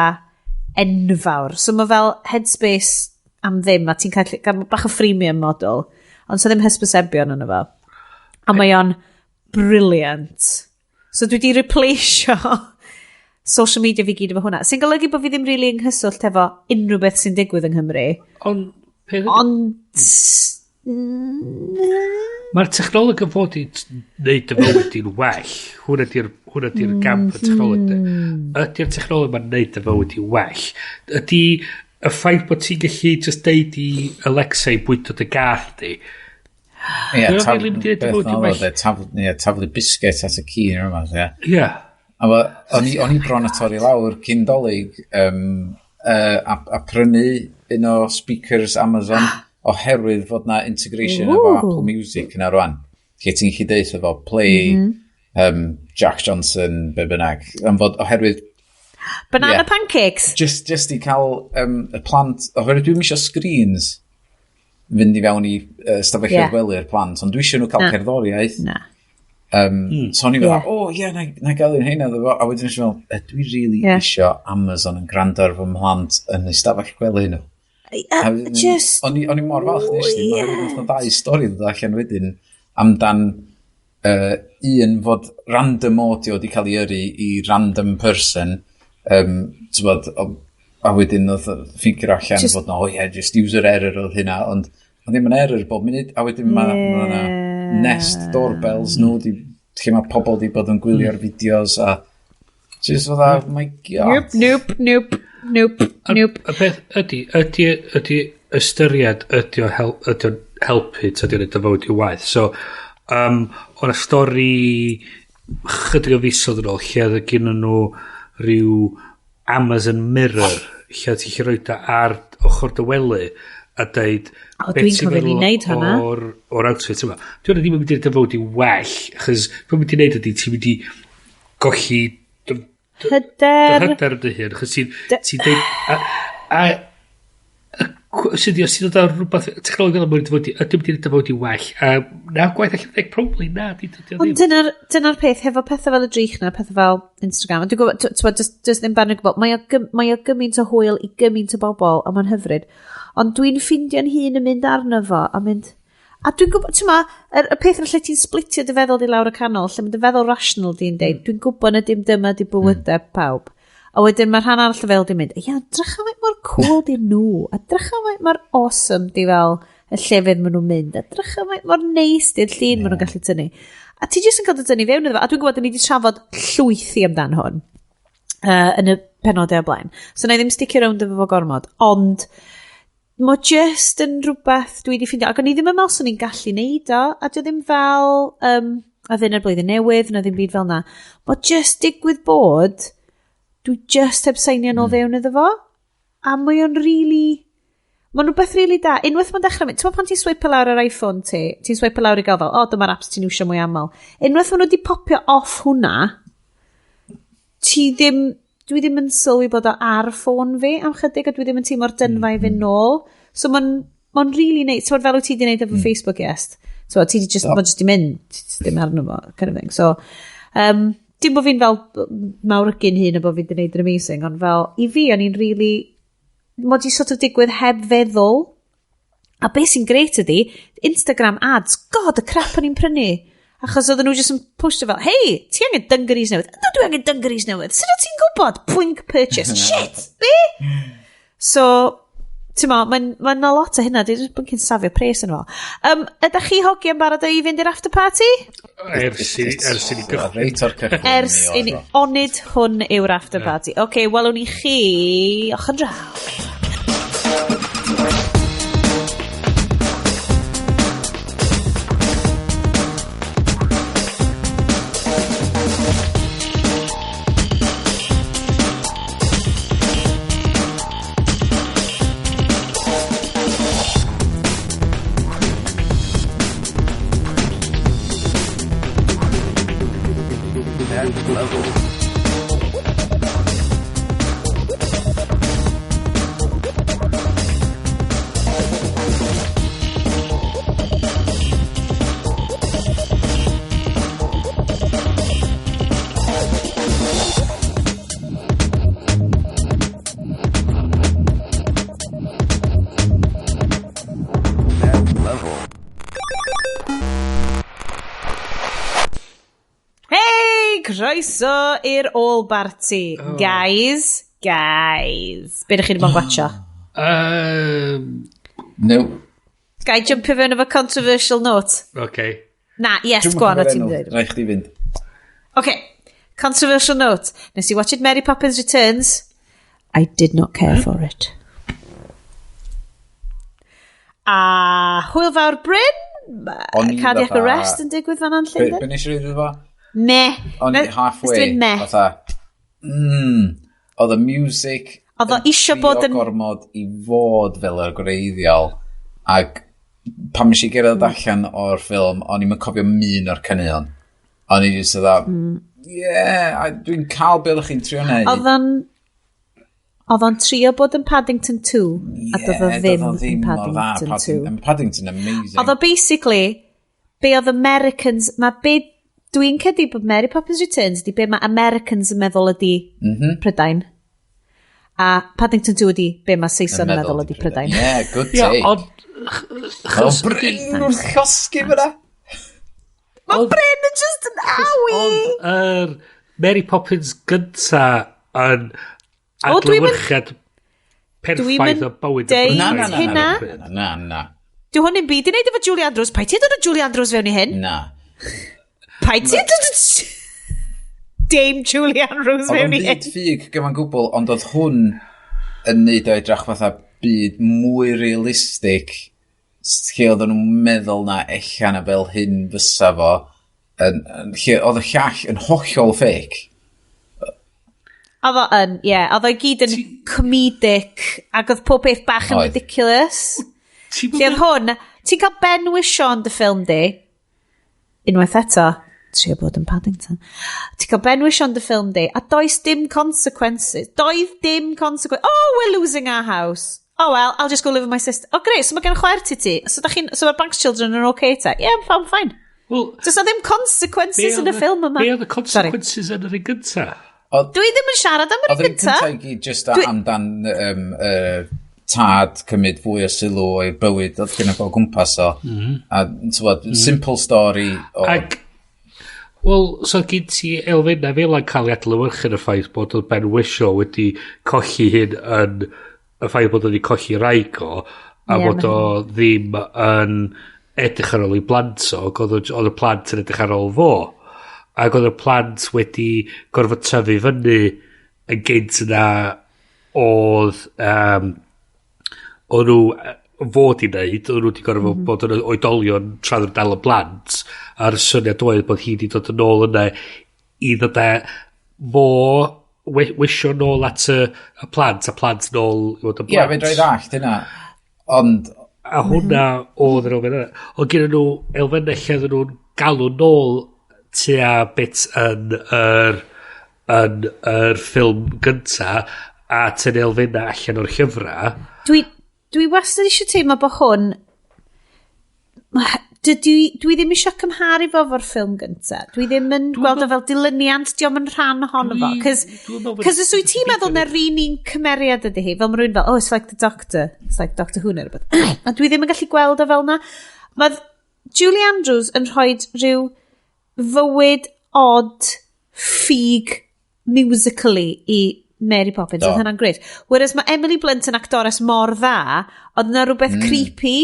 enfawr. So mae fel Headspace am ddim, a ti'n cael bach o freemium model, ond so ddim hysbysebion yno fo. A mae o'n brilliant. So dwi wedi replaceio social media fi gyd efo hwnna. Sy'n golygu bod fi ddim really yng nghyswllt efo unrhyw beth sy'n digwydd yng Nghymru. Ond, peth Ond Mae'r technoleg yn fod i wneud dy fywyd di'n well. Hwnna di'r gamp y technoleg di. Ydy'r technoleg ma'n wneud dy fywyd di'n well? Ydy y ffaith bod ti'n gallu just deud i Alexa i bwydo dy gath di? Ie, Dyna rili mynd i neud dy beth fywyd di'n na well. oedd e, ie, taflu biscuit at y ci neu rhywbeth, ie. Ie. A o'n i bron a torri lawr cyn Dolig a prynu un o speakers Amazon oherwydd fod na integration efo Apple Music yna rwan. Lle ti'n gallu deud efo play Jack Johnson, be bynnag. Am fod, oherwydd Banana pancakes. just i cael y plant, oherwydd dwi'n isio screens fynd i fewn i stafelloedd gwely'r plant, ond dwi eisiau nhw cael Na. cerddoriaeth. Na. So o'n i fel, o ie, na gael un heina iddo fo. A wedyn nes i fel, dwi really isio Amazon yn gwrando ar fy mhlant yn y stafell gwely nhw. A wedyn Just o'n i mor falch nes di, oherwydd nath 'na ddau stori ddod allan wedyn amdan un fod random audio wedi cael ei yrru i random person, t'bod, a wedyn oedd figure allan fod no, oh yeah, just user error oedd hynna, ond ddim yn error bob munud, a wedyn mae ma 'na Nest doorbells nhw, di, lle mae pobl di bod yn gwylio'r fideos, a just fatha, oh my God. Nope, nope, nope, nope, nope. Y peth ydy ystyried ydy o'n helpu, ta ydy o'n neud o fywyd i waith. So, o'na stori chydig o fisoedd yn ôl lle oedd gen nhw rhyw Amazon Mirror lle ti'n gallu roid o ar ochr dy wely a deud O, be dwi'n ti'n cofio ni meddwl wneud hwnna. o'r outfit yma. Dwi'n ddim yn mynd i neud y fywyd i well, achos beth mynd i wneud ydy ti'n mynd i golli dy Hyder. hyder yn dy hun, achos ti'n deud, a sydd os ti'n dod â rhywbeth, technoleg fel yma, ydy mynd i neud y fywyd i well, a na gwaith allan ddeg, probably na, di dydy o Ond ddim. dyna'r peth, hefo pethau fel y drych na, pethau fel Instagram, a dwi'n gwybod, t'mod, does ddim barn yn gwybod, mae o gymaint o hwyl i gymaint o bobl, a mae'n hyfryd. Ond dwi'n ffeindio'n hun yn mynd arno fo, a mynd. A dwi'n gwybod, ti'n ma, y peth yn lle ti'n splitio dy feddwl di lawr y canol, lle mae dy feddwl rational di'n deud, dwi'n gwybod na dim dyma di bywydau pawb. A wedyn mae'r rhan arall y feddwl di'n mynd, ia, drycha faint mor cool di nhw, a drycha faint mor awesome di fel y llefydd maen nhw'n mynd, a drycha faint mor neis di'r llun maen nhw'n gallu tynnu. A ti jyst yn cael dy dynnu fewn iddo fo, a dwi'n gwybod, da ni wedi trafod llwythi amdan hwn yn y penodau o blaen. So na i ddim sticio rownd efo fo gormod, ond mae just yn rhywbeth dwi wedi ffeindio, ac o'n i ddim yn meddwl swn i'n gallu neud o, a dwi ddim fel a ddyn ar blwyddyn newydd, na ddim byd fel na. Mae just digwydd bod, dwi just heb seinio nôl fewn iddo fo. A mae o'n really... Mae'n rhywbeth really da. Unwaith mae'n dechrau mynd, ti'n pan ti'n swipe lawr ar iPhone ti, ti'n swipe lawr i gael fel, o, oh, dyma'r apps ti'n iwsio mwy aml. Unwaith maen nhw wedi popio off hwnna, ti ddim, dwi ddim yn sylwi bod o ar ffôn fi am chydig, a dwi ddim yn teimlo'r dynfa i fynd nôl. So mae'n ma really neis. Ti'n fel wyt ti wedi gwneud efo Facebook, yes. So ti di just, oh. Just di mynd, ti ddim arno fo, kind of thing. So, dim bod fi'n fel mawrygu'n hun a bod fi wedi gwneud yn amazing, ond fel, i fi, o'n i'n really, mod i sort of digwydd heb feddwl. A beth sy'n greit ydi, Instagram ads, god, y crap o'n i'n prynu. Achos oedden nhw jyst yn postio fel, hei, ti angen dungarees newydd? Ydw, dwi angen dungarees newydd. Sut wyt ti'n gwybod? Pwink purchase. Shit, be? So, ti'n mo, mae'n ma na lot o hynna. Dwi'n jyst bod chi'n safio pres yn fo. Ydych chi hogiau'n barod i fynd i'r after party? Ers i ni gychwyn. Reit o'r cychwyn. Ers i ni, onid hwn yw'r after party. Oce, okay, welwn ni chi ochr draw. Croeso i'r all barty. Oh. Guys, guys. Be ydych chi wedi bod yn gwatio? No. Gai jumpio fewn efo controversial note? Okay. Na, yes, go on, o ti'n dweud. Rhaid chdi fynd. Okay. Controversial note. Nes i watch it Mary Poppins Returns. I did not care for it. A hwyl fawr Bryn. Cardiac arrest yn digwydd fan yn Llundain. Be nes i reid efo? Meh. O'n i halfway. Meh. Fatha, oedd y music oedd o isio bod yn gormod i fod fel yr gwreiddiol. Ac pan nes i gerdded allan o'r ffilm, o'n i'n cofio mun o'r caneuon. O'n i jyst fatha, yeah, dwi'n cael be oeddech chi'n trio neud. Oedd o'n trio bod yn Paddington 2, a doedd o ddim yn Paddington 2. Paddington amazing. Oedd o basically, be oedd Americans, mae be dwi'n credu bod Mary Poppins Returns ydi be mae Americans yn meddwl ydi Prydain. A Paddington 2 ydi be mae Saeson yn meddwl ydi Prydain. Yeah, good take. Yeah, ond... O, Bryn wrth llosgi fyna. Mae Bryn yn just yn awi! Ond yr Mary Poppins gynta yn adlewyrchiad perffaith o bywyd. Na, na, na, na, na, na. Dwi hwn yn byd i wneud efo Julie Andrews. Paid ti'n dod o Julie Andrews fewn i hyn? Na. Paid ti'n dod o Dame Julie Andrews fewn i hyn? Oedd o'n byd ffug gyma'n gwbl, ond oedd hwn yn neud o edrych fatha byd mwy realistig lle oedden nhw'n meddwl na ella na fel hyn fysa fo. Lle oedd y llall yn hollol fake. Oedd o yn, ie. Yeah. Oedd o i gyd yn comedic, ac oedd pob peth bach yn ridiculous. Lle oedd hwn, ti'n cael Ben Whishaw yn dy ffilm di, unwaith eto, trio bod yn Paddington. Ti'n cael Ben Whishaw yn dy ffilm di, a does dim consequences. Doedd dim consequences. Oh, we're losing our house. Oh well, I'll just go live with my sister. Oh great, so mae gen chwaer ti ti. So, so mae'r Banks Children yn okay ta? Yeah, I'm fine. Well, does na ddim consequences yn y ffilm yma. Be oedd y consequences yn yr un gynta? Dwi ddim yn siarad am yr un gynta. Oedd yr un gynta i gyd just amdan tad cymryd fwy o sylw o'i bywyd oedd gen i fo gwmpas o. A tywod, simple story. Ac, wel, so gyd ti elfennau fel yn cael ei adlewyrchu yn y ffaith bod oedd Ben Whishaw wedi colli hyn yn y ffaith bod oedd wedi colli raig o, a bod o ddim yn edrych ar ôl ei blant o, ac oedd y plant yn edrych ar ôl fo. Ac oedd y plant wedi gorfod tyfu fyny yn gynt na oedd oedd nhw fod i wneud, oedd nhw wedi gorfod bod yn oedolion tra oedd dal y blant, a'r syniad oedd bod hi wedi dod yn ôl yna i ddod â fo wisio nôl at y plant, a plant nôl i fod yn blant. Ie, yeah, fedra i ddallt hynna. Ond... A hwnna oedd yr elfen yna. Ond gyda nhw elfennau lle oedden nhw'n galw nôl tua bit yn yr, yn yr ffilm gynta a tynnu elfennau allan o'r llyfrau. Dwi wastad eisiau teimlo bod hwn dwi ddim eisiau cymharu fo fo'r ffilm gynta. Dwi ddim yn gweld o fel dilyniant, diolch yn rhan ohono fo. Cos, cos os wyt ti'n meddwl na'r un un cymeriad ydy hi, fel mae rhywun fel, oh, it's like the Doctor. It's like Doctor Who neu rhywbeth. A dwi ddim yn gallu gweld o fel na. Mae Julie Andrews yn rhoi rhyw fywyd odd, ffug, musically i Mary Poppins. Oedd hynna'n great. Whereas mae Emily Blunt yn actores mor dda, oedd yna rhywbeth creepy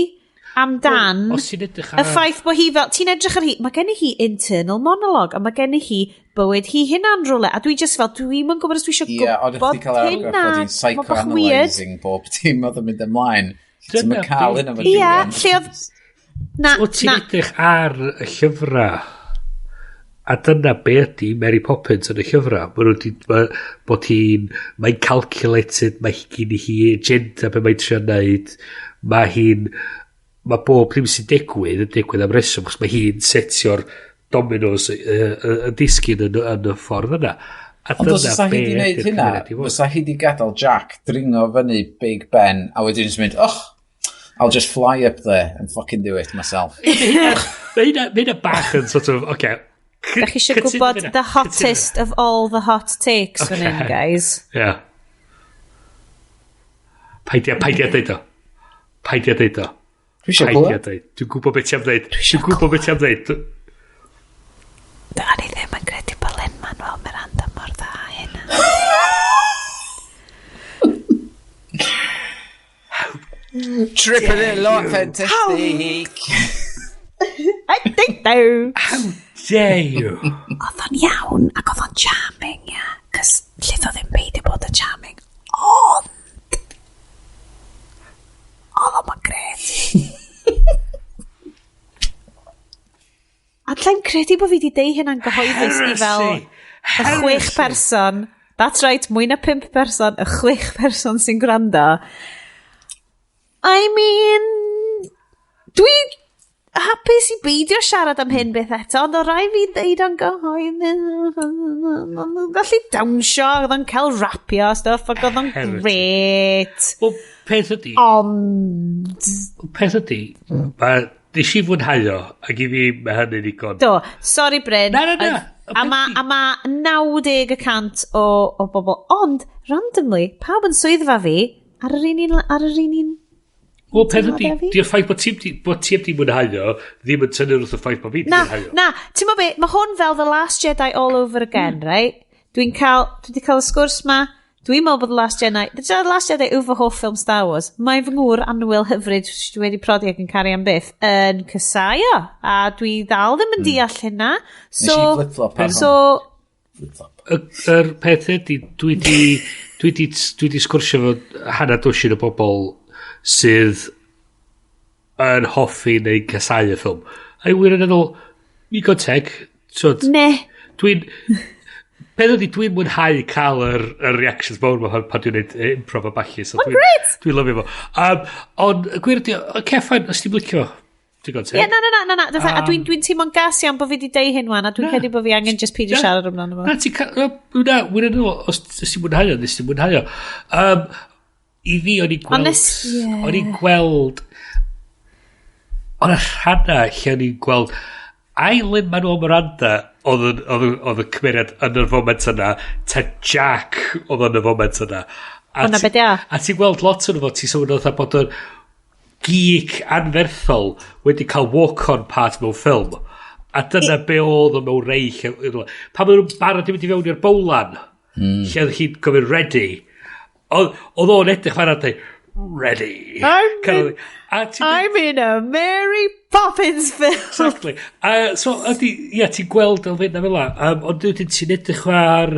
amdan well, ar... y ffaith bod hi fel, ti'n edrych ar hi, mae gen hi internal monologue, a mae gen hi bywyd hi hunan rhywle, a dwi just fel, dwi'n yn gwybod os dwi eisiau gwybod hynna. Ie, psychoanalyzing bob dim oedd yn mynd ymlaen. Ti'n mynd cael hynna fo. Ie, lle oedd... Na, na. Ti'n edrych ar y llyfrau, a dyna be ydy Mary Poppins yn y llyfrau. Ma nhw 'di, bod hi'n, mae'n calculated, mae hi gen hi agenda be mae'n trio neud, mae hi'n, mae bob ddim sy'n digwydd yn digwydd am reswm, chos mae hi'n setio'r dominos y disgyn yn, yn y ffordd yna. A ond os fysa hi wedi gwneud hynna, fysa hi wedi gadael Jack dringo fyny Big Ben, a wedyn jyst mynd, oh, I'll just fly up there and fucking do it myself. Mae hynna bach yn sort of, okay. Da chi eisiau gwybod the hottest of all the hot takes okay. fan hyn, guys. Yeah. Paidia, paidia deud o. Paidia deud o. Dwi eisiau glywed. Dwi'n gwybod beth ti am ddeud. Dwi'n gwybod beth ti am ddeud. Da ni ddim yn credu bod Lin-Manuel Miranda mor dda hynna. Triple it lot fantastic. I think so. How dare you? Oedd o'n iawn ac oedd o'n charming, ia. Cos lle oedd ddim beidio bod yn charming. Ond oedd o'n gret. A llai'n credu bod fi wedi deud hynna'n gyhoeddus i fel y 6 person. That's right, mwy na 5 person, y 6 person sy'n gwrando. I mean, dwi hapus i beidio siarad am hyn beth eto, ond o rai fi ddeud o'n gyhoeddus. Gallu dawnsio, oedd o'n cael rapio a stuff, ac oedd o'n gret. Wel, peth ydi... Ond... Peth ydi, mae... Nes i fwynhau o, ac i fi mae hynny'n ddigon. Do, sorry Bryn. Na, na, na. A ma 90% o bobl, ond, randomly, pawb yn swyddfa fi, ar yr un ar yr un Wel, peth ydi, di'r ffaith bod ti wedi mwynhau o, ddim yn tynnu wrth y ffaith bod fi wedi mwynhau o. Na, ti'n mo be, mae hwn fel The Last Jedi all over again, right? Dwi wedi cael y sgwrs ma, dwi'n meddwl bod The Last Jedi, The Last Jedi yw fy hoff ffilm Star Wars. Mae fy ngŵr annwyl hyfryd, dwi wedi prodi ac yn caru am byth, yn cysau o, a dwi ddal ddim yn deall hynna. So, nes i flip-flop ar so, Yr peth ydi, dwi di sgwrsio fo hanner dwsin o bobl sydd yn hoffi neu casau y ffilm. A i wir yn meddwl, mi go teg. So, ne. Dwi'n... Peth ydi, dwi'n mwynhau cael yr reactions mawr ma pan dwi'n neud improv a ballu. So mae'n great! Dwi'n lyfio fo. Ond gwir ydi, oce, fine, os ti'n licio, ti'n teg. Ie, na. A dwi'n teimlo'n gas iawn bod fi wedi deud hyn wan, a dwi'n credu bod fi angen just peidio siarad amdano fo. Na, ti'n cael... Na, wir yn meddwl, os ti'n mwynhau o, nes ti'n mwynhau o. I fi, o'n i'n gweld... O'n i'n gweld... O'n y rhannau lle o'n i'n gweld... Ai Lin-Manuel Miranda oedd y cymeriad yn y foment yna, ta Jack oedd yn y foment yna. Hwna be dia. A ti'n gweld lot o'n fo, ti'n sôn oedd bod yr geek anferthol wedi cael walk-on part mewn ffilm. A dyna be oedd o mewn rei. Pan maen nhw'n barod i mynd i fewn i'r bowlan, lle oedd hi'n gofyn ready, oedd o'n edrych fan a dweud, ready. I'm in a Mary Poppins film. Exactly. So, ydy, ie, ti'n gweld elfennau fel la. Ond wedyn ti'n edrych ar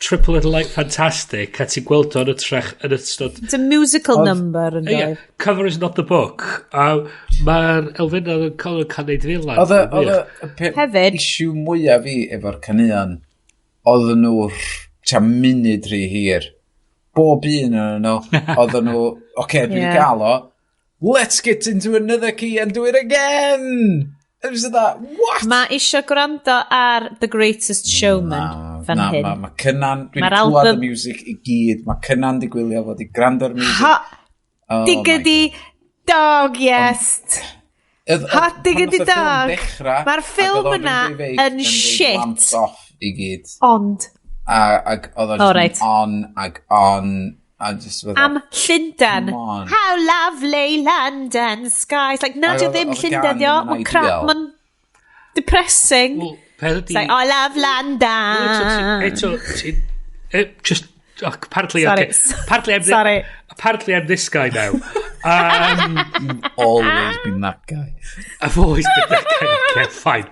Triple Little Light Fantastic a ti'n gweld o'n ytrach yn ystod... It's a musical number, yn dweud. Cover is not the book. Mae'r elfennau yn cael ei wneud fel la. Oedd y issue mwyaf fi efo'r caneuon, oedd nhw tua munud rhy hir. Bob un yn nhw, oedden nhw, oce, okay, dwi wedi gael o, let's get into another key and do it again! It was that, what? Mae isio gwrando ar The Greatest Showman fan na, hyn. Mae ma Cynan, dwi wedi clywed y music i gyd, mae Cynan di gwylio fo, di gwrando ar music. Ha, oh diggity dog, yes. Hot diggity dog. Mae'r ffilm yna yn shit. Lamps off i gyd. Ond. Ac oedd o'n oh, right. On ag on. A just fatha, am Llundain. How lovely London skies. Like, nad yw ddim Llundain, dio. Mae'n crap, mae'n depressing. Well, peth ydi... It's like, I love London. Eto, just, apparently, sorry. Okay. Apparently I'm, sorry. Apparently I'm this guy now. You've always been that guy. I've always been that guy. Okay, fine.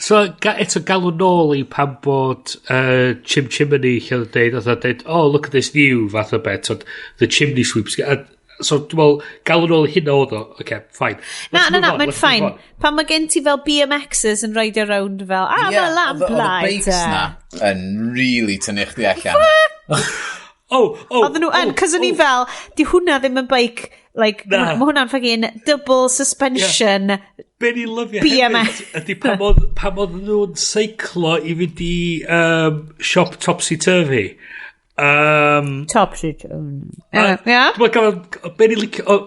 So, eto galw nôl i pan bod Chim Chimney lle oedd yn deud, oedd deud, oh, look at this view, fath o beth, so, the chimney sweeps. So, dwi'n meddwl, galw nôl i hynna oedd o, okay, fine. Na, na, na, mae'n fine. Pan mae gen ti fel BMXs yn reidio round fel, I'm a lamplighter. Oedd y bikes na yn really tynnu chdi allan. Oh, oh, Oedden nhw yn, cos o'n i fel, di hwnna ddim yn bike, like, mae hwnna'n fucking double suspension. Yeah. Be ni'n lyfio hefyd ydy pam oedd nhw'n seiclo i fynd i siop Topsy Turvy. Topsy Turvy. Yeah. Be ni'n licio,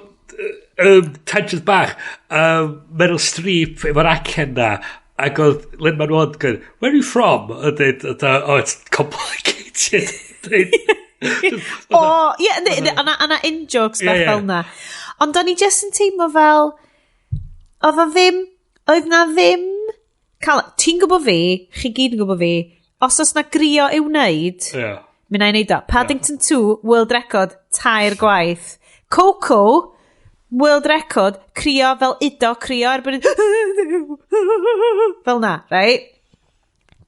tangent bach, Meryl Streep efo'r acen na, ac oedd Lin-Manuel yn gweud, where are you from? A dweud, oh, it's complicated. O, ie, yna in-jokes bach fel na. Ond o'n i just yn teimlo fel, oedd o ddim, oedd na ddim, cael, ti'n gwybod fi, chi gyd yn gwybod fi, os oes na grio i'w wneud, mi na i wneud o. Paddington 2, world record, 3 gwaith. Coco, world record, crio fel udo, crio erbyn fel na, right?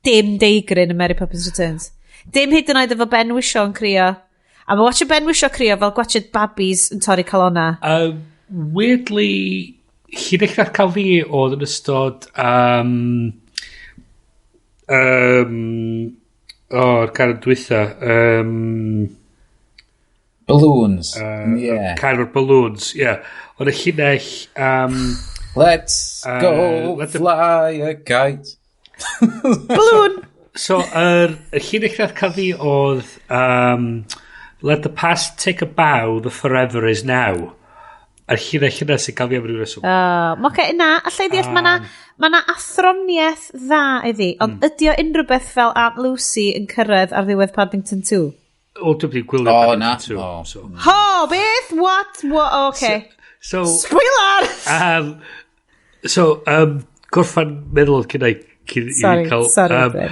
Dim deigryn yn Mary Poppins Returns. Dim hyd yn oed efo Ben Whishaw yn crio. A mae watcha Ben Whishaw crio fel gwatchad babis yn torri calona. Weirdly, llinell nath cael fi oedd yn ystod o'r car yn dwytha. Balloons. Yeah. Car o'r balloons, yeah. Oedd y llinell... Let's go fly a kite. Balloon! So, yr llinell nath cael fi oedd let the past take a bow, the forever is now. A'r llinell yna sy'n cael fi am ryw reswm. Okay, na, allai ddeall, mae na athroniaeth dda iddi, ond ydy o unrhyw beth fel Aunt Lucy yn cyrraedd ar ddiwedd Paddington 2? O, dwi'n wedi gwylio Paddington 2. Oh, na. So. Ho, beth? What? What? Okay. So, spoiler! So, gorffan meddwl oedd gyda i Sorry, sorry.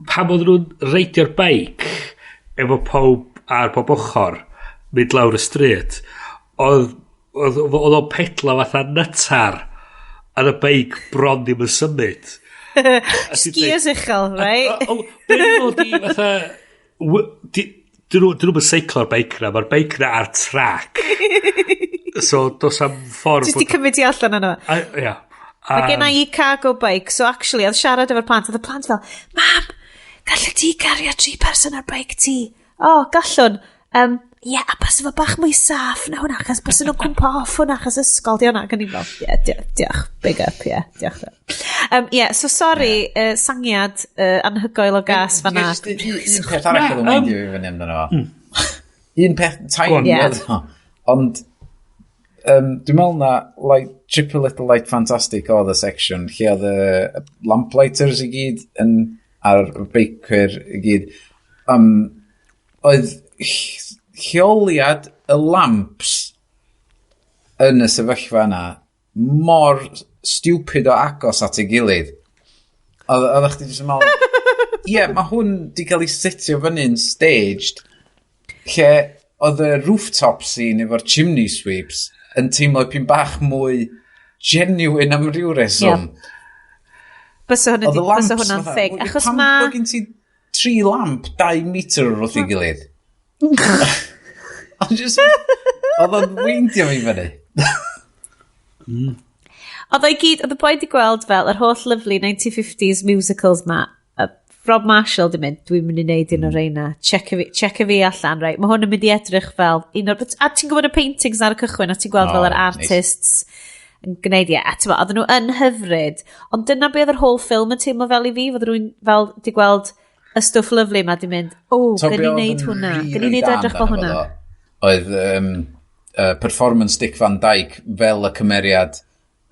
Pam oedden nhw'n reidio'r beic efo pob ar pob ochr mynd lawr y stryd, oedd o'n pedla fatha nytar ar y beic bron ddim yn symud. Skiers uchel, right? Be'n nhw di fatha... Dyn nhw'n seiclo'r beic na, mae'r beic na ar track. So, dos am ffordd... Jyst i cymryd i allan yno. Ia. Mae gen i cargo bike, so actually, oedd siarad efo'r plant, oedd y plant fel, Mam, gallu ti gario 3 person ar bike ti? O, oh, gallwn. Ie, a bys efo bach mwy saff na hwnna, achos bys nhw'n cwmpa off hwnna, achos ysgol, di hwnna. Ac o'n i fel, ie, diolch, big up, ie, diolch. Ie, so sorry, sangiad anhygoel o gas fanna. Un peth arall oedd yn weindio fi fyny amdano fo. Un peth tiny oedd o, ond dwi'n meddwl na like, Triple Little Light Fantastic oedd y section lle oedd y lamplighters i gyd yn, a'r beicwyr i gyd. Oedd lleoliad y lamps yn y sefyllfa yna mor stupid o agos at ei gilydd. Oedd chdi jyst yn meddwl, ie, mae hwn di cael ei setio fyny'n staged, lle oedd y rooftop scene efo'r chimney sweeps yn teimlo pyn bach mwy genuine am ryw reswm. Yeah. Bysa hwnna'n thing. Achos pam bod gen ti 3 lamp 2 metr wrth ei gilydd? Ond just, oedd o'n weindio fi fyny. Oedd o'i gyd, oedd y boi di gweld fel yr holl lovely 1950s musicals ma. A Rob Marshall di mynd, "Dwi'n mynd i wneud un o'r reina. Check fi allan, right? Mae hwn yn mynd i edrych fel un o'r." A ti'n gwybod y paintings ar y cychwyn, a ti'n gweld fel yr artists yn gwneud, ie. A ti'n gwbod, oedden nhw yn hyfryd. Ond dyna be oedd yr whole film yn teimlo fel i fi, fod rhywun fel di gweld y stwff lovely ma di mynd, "O, oh, So, gyn be i oedd wneud yn hwnna. really Gyn i wneud da edrych fel amdano hwnna." fo, ddo, oedd performance Dick Van Dyke fel y cymeriad,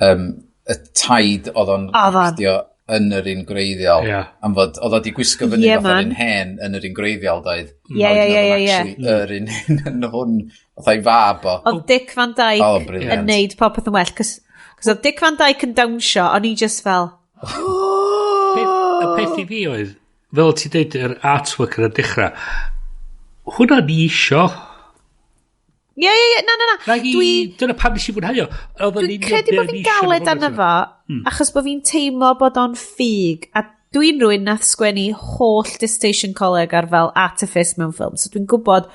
y taid oedd o'n Oedd o'n. actio yn yr un gwreiddiol. Am fod oedd o di gwisgo fyny fatha'r un hen yn yr un gwreiddiol, doedd. A wedyn Ie, oedd o'n ie. actually yr un hen yn hwn, fatha'i fab o. Oedd Dick Van Dyke Oh, brilliant. yn neud popeth yn well. Cos oedd Dick Van Dyke yn dawnsio, o'n i just fel, Y peth i fi oedd, fel ti'n deud, yr artwork yn y dechrau, hwnna ni isio. Ie, na, na, na. Dyna pam nes i fwynhau o. Oedd o'n Dwi'n union credu be bod o'n fi'n i isio galed yn y arno foment fo, achos bod fi'n teimlo bod o'n ffug, a dwi'n rhywun nath sgwennu holl dissertation coleg ar fel artifice mewn ffilm, so dwi'n gwybod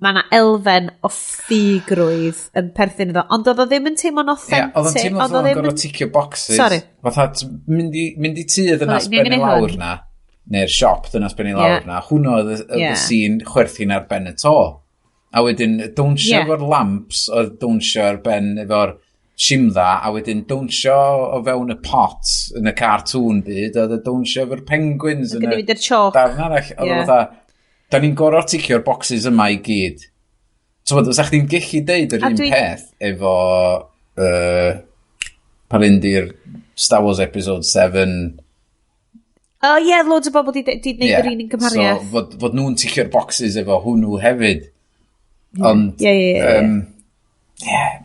mae yna elfen o ffugrwydd yn perthyn iddo, ond oedd o ddim yn teimlo'n Ie, authentic. oedd o'n teimlo Oedd fel o o'n ddim gorfod yn ticio boxes. Sorry. Fatha, mynd i tŷ ddynas Reit, ni angen ben i neud lawr hwn. na, neu'r siop dynas ben i lawr na, hwnnw oedd y scene chwerthin ar ben y to. A wedyn, dawnsio efo'r lamps, oedd dawnsio ar ben efo'r simdda, a wedyn dawnsio o fewn y pot yn y cartoon byd, oedd y dawnsio efo'r penguins yn Gynnu y fi dy'r chalk. darn arall. Oedd o fatha, da ni'n gorfod ticio'r boxes yma i gyd. So, fysa chdi'n gallu deud yr A un peth efo pa un di'r Star Wars Episode 7? Oh ie, yeah, loads o bobl di gwneud yr un cymhariaeth. So, fod nhw'n ticio'r boxes efo hwnnw hefyd. Ond, Ie, ie, ie, ie. Yeah.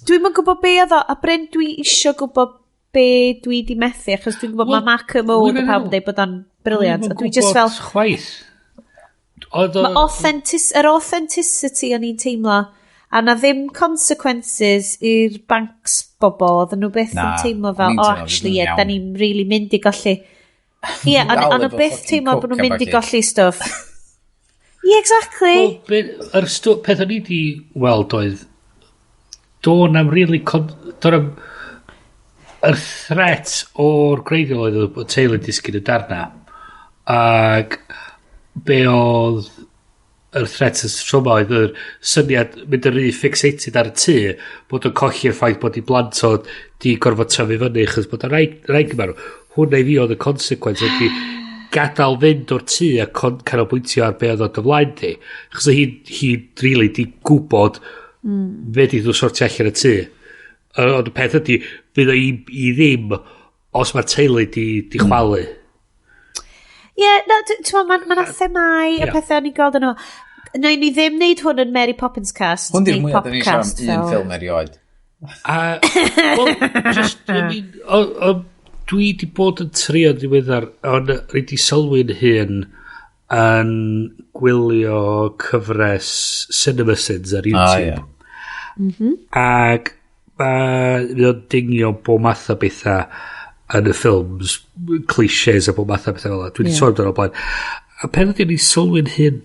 Dwi'm yn gwybod be oedd o, a Bryn, dwi isio gwybod be dwi di methu, achos dwi'n gwybod Wel, mae Mark Kermode a pawb yn dweud bod o'n brilliant, a dwi just fel, Chwaith. Oedd o mae yr authenticity o'n i'n teimlo, a na ddim consequences i'r banks bobl, oedden nhw byth Na, yn teimlo o'n fel, i'n oh, teimlo fydd actually, nhw'n ie, iawn. da ni'n really mynd i golli. Ie, ond Dal o'n efo byth fucking teimlo bod coke nhw'n a mynd i ballu. golli stwff. Ie, exactly. Wel, yr peth o'n i di weld oedd do'n am really do'n am yr threat o'r gwreiddiol oedd y teulu disgyn y darna, ac be oedd yr threat y tro 'ma oedd yr syniad mynd yn rhy fixated ar y tŷ, bod o'n colli'r ffaith bod i blant o di gorfod tyfu fyny achos bod y rhaid marw. Hwnna i fi oedd y consequence, oedd gadael fynd o'r tŷ a canolbwyntio ar be oedd o dy flaen di. Achos hi really di gwybod fe di ddw sortio allan y tŷ. Ond y peth ydy, fydd o i ddim os mae'r teulu di chwalu. Ie, yeah, no, ti'n gwbod, mae'n ma themau a pethau o'n i'n gweld yn o. Na, ni ddim wneud hwn yn Mary Poppins cast. Hwn di'r neu mwyaf da ni'n siarad Popcast am un fel ffilm erioed. A, well, just, I mean, o, dwi di bod yn trio ddiweddar, ond rhaid i sylwi'n hyn yn gwylio cyfres CinemaSins ar YouTube. Ac mae o'n dingio bob math o bethau yn y ffilms, clichés a bob math o bethau fel yna. Dwi wedi sôn amdano o blaen. A pen ydy ni sylwi'n hyn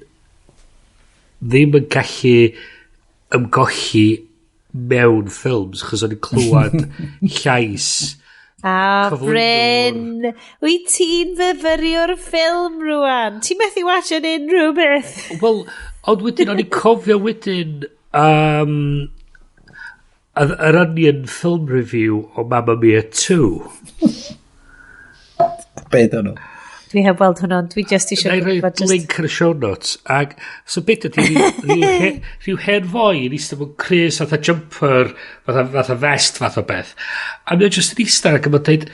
ddim yn gallu ymgolli mewn ffilms, chos o'n i'n clywed llais A cyflwynwr. Bryn, wyt ti'n fyfyriwr ffilm rwan? Ti'n methu watch yn unrhyw beth? Wel, ond wedyn, o'n i'n cofio wedyn yr Onion film review o Mamma Mia 2. Be dyn nhw? Dwi heb weld hwnnw, ond dwi just eisiau Na i roi gwybod just link ar y show notes. Ag, so beth ydy, rhyw hen foi yn eistedd mewn crys fatha jumper, fatha vest fath o beth. A mae o just yn eistedd ac yn dweud,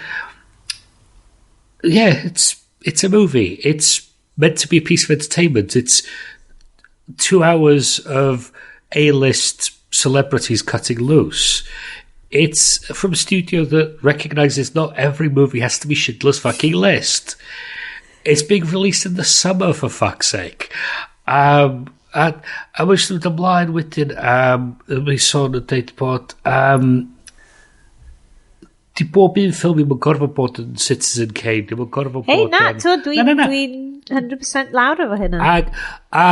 "Yeah, it's a movie. It's meant to be a piece of entertainment. It's 2 hours of A-list celebrities cutting loose. It's from a studio that recognizes not every movie has to be Schindler's fucking List. It's being released in the summer, for fuck's sake." A mae'n symud ymlaen wedyn, mae'n sôn yn dweud bod di bob un ffilm ddim yn gorfod bod yn Citizen Kane, ddim yn gorfod Hei, bod na, yn to, dwi'n Na, na, na. dwi 100% lawr efo hynna. Ag, a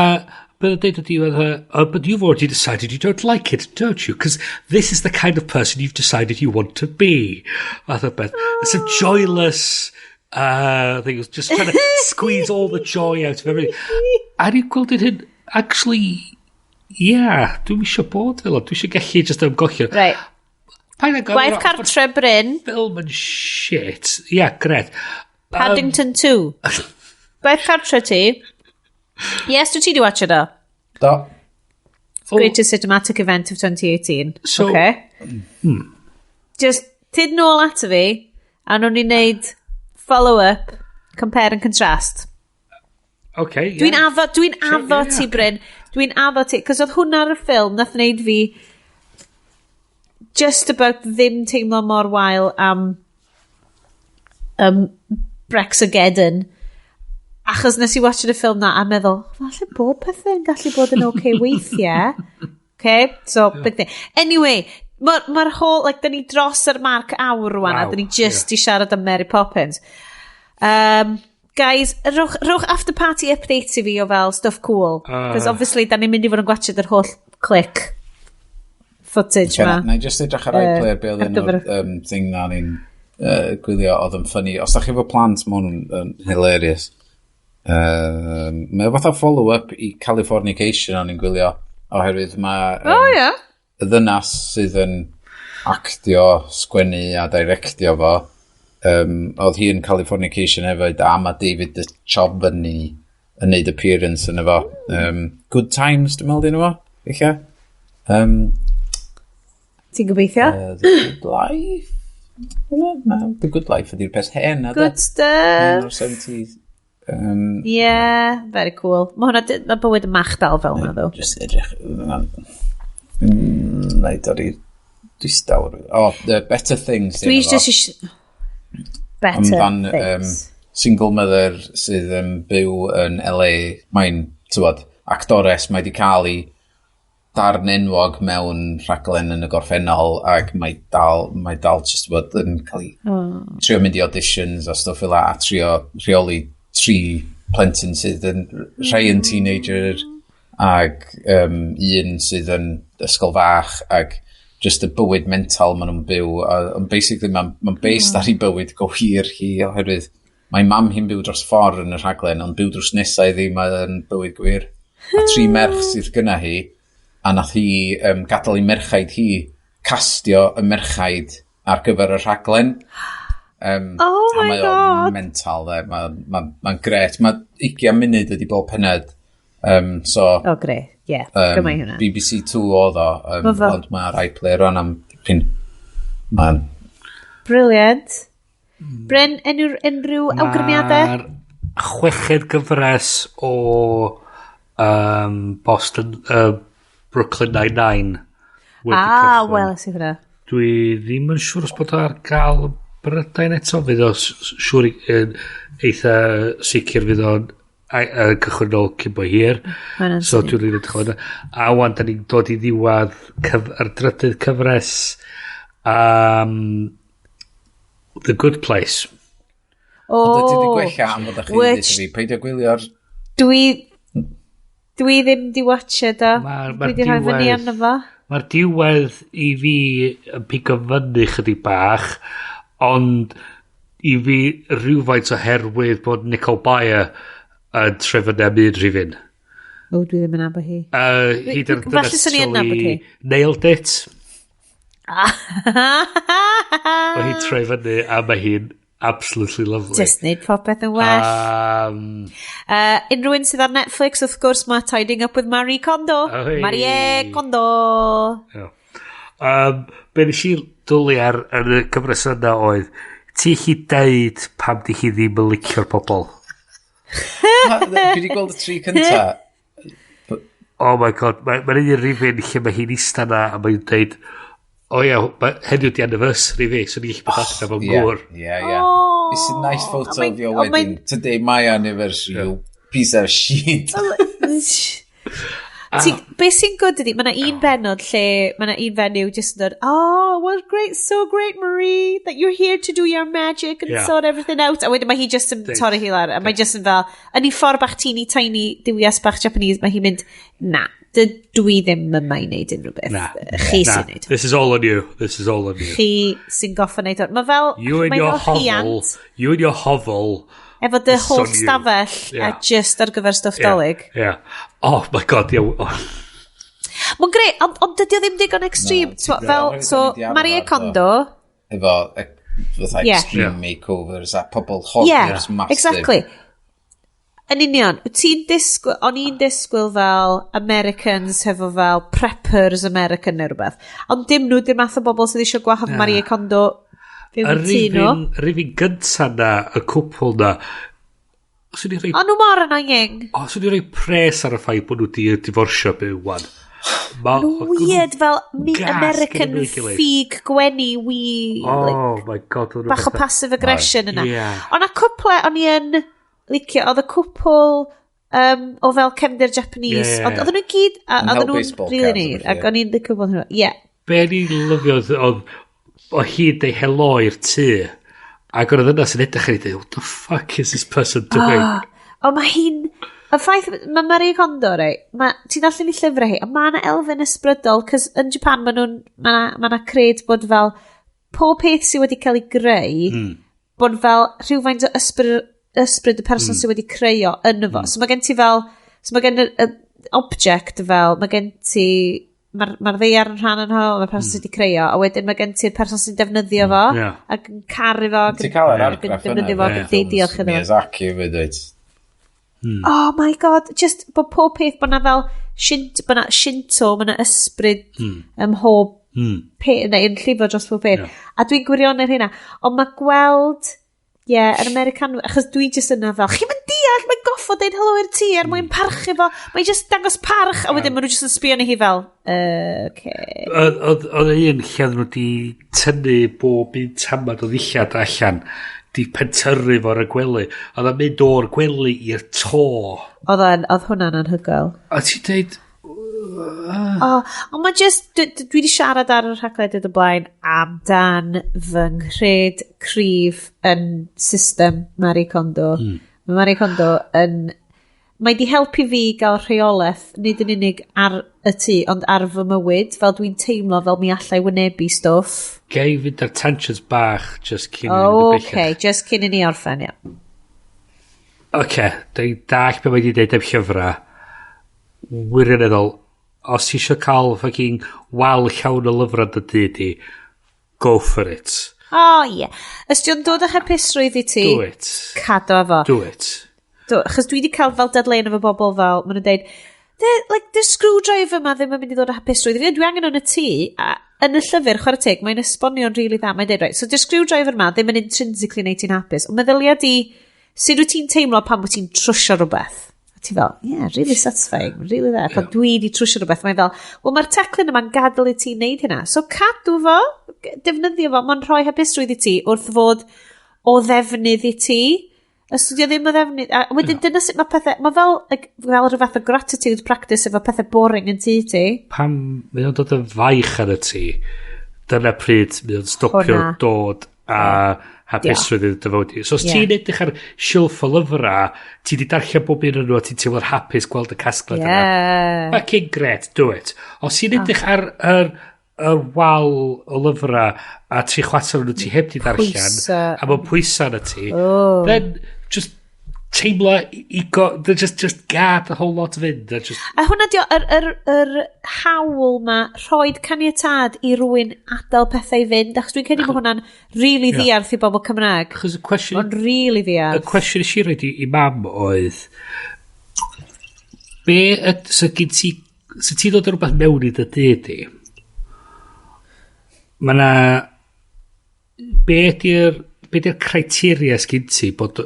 But the dweud ydi, oh, but you've already decided you don't like it, don't you? Because this is the kind of person you've decided you want to be. Fath o beth. It's a joyless thing. It was just trying to squeeze all the joy out of everything. A ni'n gweld hyn, actually, yeah, dwi'n eisiau bod fel o. Dwi eisiau gallu just ymgolli. Right. Gwaith cartre Bryn. Ffilm yn shit. Yeah, gret. Paddington 2. Gwaith cartre ti. Yes, dwi ti di watch it o? Do. Greatest cinematic event of 2018. So, okay. Just, tyd nôl ato fi, a nhw'n ni wneud follow-up, compare and contrast. Okay, yeah. Dwi'n addo, dwi'n addo ti, Bryn. Dwi'n addo ti, cos oedd hwnna ar y ffilm nath wneud fi just about ddim teimlo mor wael am Brexageddon. Achos nes i watch y ffilm na a meddwl, falle bod pethau'n gallu bod yn okay weithiau. Okay, so, yeah. Big thing. Anyway, mae'r ma whole, like, da ni dros yr marc awr rwan, wow, a da ni just i siarad am Mary Poppins. Guys, rhowch after party updates i fi o fel stuff cool. Because obviously, da ni'n mynd i fod yn gwachod yr holl click footage okay, ma. Na i just edrych ar iPlayer be oedd un o'r thing na ni'n gwylio oedd yn funny. Os da chi efo plant, ma hwn yn hilarious. Mae o fatha follow-up i Californication o'n i'n gwylio, oherwydd mae oh, yeah. Y ddynas sydd yn actio, sgwennu a directio fo, oedd hi yn Californication hefyd, a mae David Duchovny yn neud appearance yn efo. Good Times, dwi'n meddwl, dyn nhw? Eich? Ti'n gobeithio? The Good Life? No, no, The Good Life ydy'r peth hen. Good stuff. O'r 70s. Yeah, very cool. Mae hwnna, mae bywyd yn mach dal fel hwnna, ddo. Just edrych. Na i dorri distawr. Oh, The Better Things. Dwi just Better amdan, Things. Single mother sydd yn byw yn LA. Mae'n, tywod, actores, mae di cael ei darn enwog mewn rhaglen yn y gorffennol ac mae dal just bod yn cael ei trio mynd i auditions a stwff fel a trio rheoli tri plentyn sydd yn rhai yn teenager ac un sydd yn ysgol fach ac just y bywyd mental maen nhw'n byw a, ond basically mae'n ma based ar ei bywyd go hir hi oherwydd mae mam hi'n byw dros ffordd yn y rhaglen ond byw dros nesau iddi mae'n bywyd gwir a tri merch sydd gyna hi a nath hi gadael i merchaid hi castio y merchaid ar gyfer y rhaglen. Oh my mae God. Mental, de. Mae'n ma, ma gret. Mae 20 munud ydi bob pennod. So, Oh, gre. Yeah, gymaint hwnna. BBC 2 oedd o, ond mae'r iPlayer rhan am dipyn. Mae'n Brilliant. Bryn, unrhyw awgrymiadau? Mae'r chweched gyfres o Boston, Brooklyn Nine-Nine wedi Ah, cychwyn. Wel, i hwnna. Dwi ddim yn siŵr os bod o ar gael yn Brydain eto. Fydd o siŵr yn eitha sicr fydd o'n cychwyn nôl cyn bo hir. Ma' hwnna'n So dwi'n rili edrych ymlaen. A wan, da ni'n dod i ddiwedd yr drydydd cyfres The Good Place. Oh, Ond ydy wedi gwella am fod chi wedi which fi. Peidio gwylio'r dwi ddim di watched o. Ma Dwi di rhoi fyny arno fo. Mae'r diwedd i fi yn pigo fyny chydig bach, ond i fi rhywfaint oherwydd bod Nicole Byer yn trefnu am un rhifyn. O, dwi ddim yn nabod hi. Hi dy'r Falle swn i yn nabod hi. Nailed it. Mae hi'n troi fyny a mae hi'n absolutely lovely. Just neud popeth yn well. Unrhyw un sydd ar Netflix, wrth gwrs, mae Tidying Up with Marie Kondo. Oi. Marie Kondo. Yeah. Be nes i dwlu ar yn y cyfres yna oedd, ti chi deud pam di chi ddim yn licio'r pobol. Dwi wedi gweld y tri cynta. Oh my God, mae'n ma un rhifyn lle mae hi'n ista na a mae'n deud, o ia, heddiw di anniversary fi, so ni'n gallu bod allan efo'n gŵr. Yeah. Oh, It's a nice photo of your wedding. Today, my anniversary, you piece of shit. Ti, be sy'n good ydi, mae yna un benod lle mae yna un fenyw just yn dod, "Oh, well, great, so great, Marie, that you're here to do your magic and sort everything out." A wedyn mae hi just yn torri hi lawr, a mae just yn fel, yn ei ffordd bach teeny tiny diwias bach Japanese, mae hi'n mynd, "Na, dwi ddim yma i wneud unrhyw beth. Na. Chi Na. sy'n neud. This is all on you. This is all on you. Chi sy'n goffa neud hwn." Mae fel, You and mae your fel hovel. rhiant, You and your hovel. Efo dy This is holl on you. stafell a just ar gyfer stwff Dolig. Yeah. Oh my God, yeah. Oh. Mae'n greu, ond dydy o ddim digon extreme. Na, T'mo, ti'n fel, gwbod, so, o'n i 'di arfer, Marie do. Kondo, Efo fatha extreme makeovers a pobl hoarders massive. Exactly. Yn union, wyt ti'n disgwyl, o'n i'n disgwyl fel Americans hefo fel preppers American neu rhywbeth. Ond dim nhw, dim math o bobl sydd eisiau gwahodd Marie Kondo Y fewn i tŷ nhw. rhifyn gynta na, y cwpl na, swn i rhoi, O'n nhw mor annoying. O, swn i rhoi pres ar y ffaith bod nhw di diforsio byw wan. Weird fel mi gas American gyda nhw ei gilydd. ffug gwenu wi like, Oh my God. Oedd nhw bach o passive aggression yna. Ond a cwple o'n i yn licio, oedd y cwpl o fel cefndir Japanese, Ie, ie, ond ie. oedden nhw gyd, a Yn oedden hel nhw'n baseball really cards a neat, felly, ac o'n i'n licio bod nhw. Ie. Be ni'n lyfio oedd o hi'n deud helo i'r tŷ. Ac oedd yna sy'n edrych ar ei dweud, "What the fuck is this person doing?" Ah, ond mae hi'n... Y ffaith, mae Marie Kondo, rei, ti'n darllen i llyfrau hi, a mae yna elfen ysbrydol, cos yn Japan mae nhw'n, mae yna ma cred bod fel pob peth sydd wedi cael ei greu, bod fel rhywfaint o ysbryd y person sydd wedi creu o yn fo. So mae gen ti fel, so mae gen y object fel, mae gen ti, mae'r ma ddaear yn rhan yn ho, mae'r person sydd wedi creu o, a wedyn mae gen ti'r person sy'n defnyddio fo, ac yn caru fo, ac Ti'n cael yr ac yn argraff yna. defnyddio fo, ac yn deud diolch iddo fo. Miyazaki hefyd, dweud. Oh my God, just bod pob peth, bod na fel, bod na Shinto, bod na ysbryd ym mhob peth, neu yn llifo dros pob peth. A dwi'n gwirionedd hynna. Ond mae gweld, ie, yeah, yr American, achos dwi just yna fel, "Chi'n mynd deall, mae'n goffo deud helo i'r tŷ er mwyn parchu fo, mae'n just dangos parch," a wedyn maen nhw just yn sbio arni hi fel, "Okay." Oedd un lle oedden nhw wedi tynnu bob un tamad o ddillad allan, di pentyrru fo ar y gwely. Oedd o'n mynd o'r gwely i'r to. Oedd hwnna'n anhygoel. A ti'n deud, O, ond mae just, dwi wedi siarad ar y rhaglediad o blaen amdan fy nghred cryf yn system Marie Kondo. Mae Marie Kondo yn... Mae di helpu fi gael rheolaeth, nid yn unig ar y tŷ, ond ar fy mywyd, fel dwi'n teimlo fel mi allai wynebu stwff. Gai fynd ar tangents bach just cyn i ni fynd O, yn okay, bellach? Just cyn i ni orffen, ia. Oce, da i'n dall be mae wedi deud am llyfrau. Wirioneddol, os ti eisiau cael fucking wal llawn o lyfrau dy dŷ di, go for it. O, ie. Os di o'n dod â hapusrwydd i ti, Do it. cadw efo. Do it. Do, achos dwi wedi cael fel dadleun efo bobl fel, maen nhw'n deud, "Like, the screwdriver yma ddim yn mynd i ddod â hapusrwydd i fi. Dwi angen o'n y tŷ," a yn y llyfr, chwarae teg, mae'n esbonio'n rili dda. Mae'n deud, "Right, so dy'r screwdriver yma ddim yn intrinsically neud ti'n hapus, ond meddylia di, sut wyt ti'n teimlo pan wyt ti'n trwsio rhywbeth?" A ti fel, "Yeah, really satisfying, really dda." Pan dwi wedi trwsio rhywbeth, mae'n fel, "Wel, mae'r teclyn yma'n gadael i ti wneud hynna. So cadw fo, defnyddio fo, mae'n rhoi hapusrwydd i ti wrth fod o ddefnydd i ti." Os ydy o ddim o ddefnydd. A wedyn dyna sut mae pethau. Mae fel, like, fel rhyw fath o gratitude practice efo pethau boring yn tŷ ti. Pam mae o'n dod yn faich ar y tŷ, dyna pryd mae o'n stopio Hwnna. dod a hapusrwydd i dy fywyd i. So os ti'n edrych ar silff o lyfrau, ti di darllen bob un o'n nhw a ti'n teimlo'n hapus gweld y casgliad yna. Fucking great, do it. Os ti'n edrych ar yr wal o lyfrau a tri chwarter o'n nhw ti heb di darllen, Pwysa. a mae'n pwysa arna ti, then just teimlo i go, then just gad the whole lot fynd. A just, A hwnna di o, yr hawl ma, rhoid caniatâd i rywun adael pethau i fynd, achos dwi'n credu bod hwnna'n really ddiarth i bobl Cymraeg. Achos y cwestiwn, Mae'n really y ddiarth. cwestiwn nes i roed i mam oedd, be yd, so gyn ti, so ti ddod â rhywbeth mewn i dy dŷ di, mae na, be di'r criteria sgyn ti bod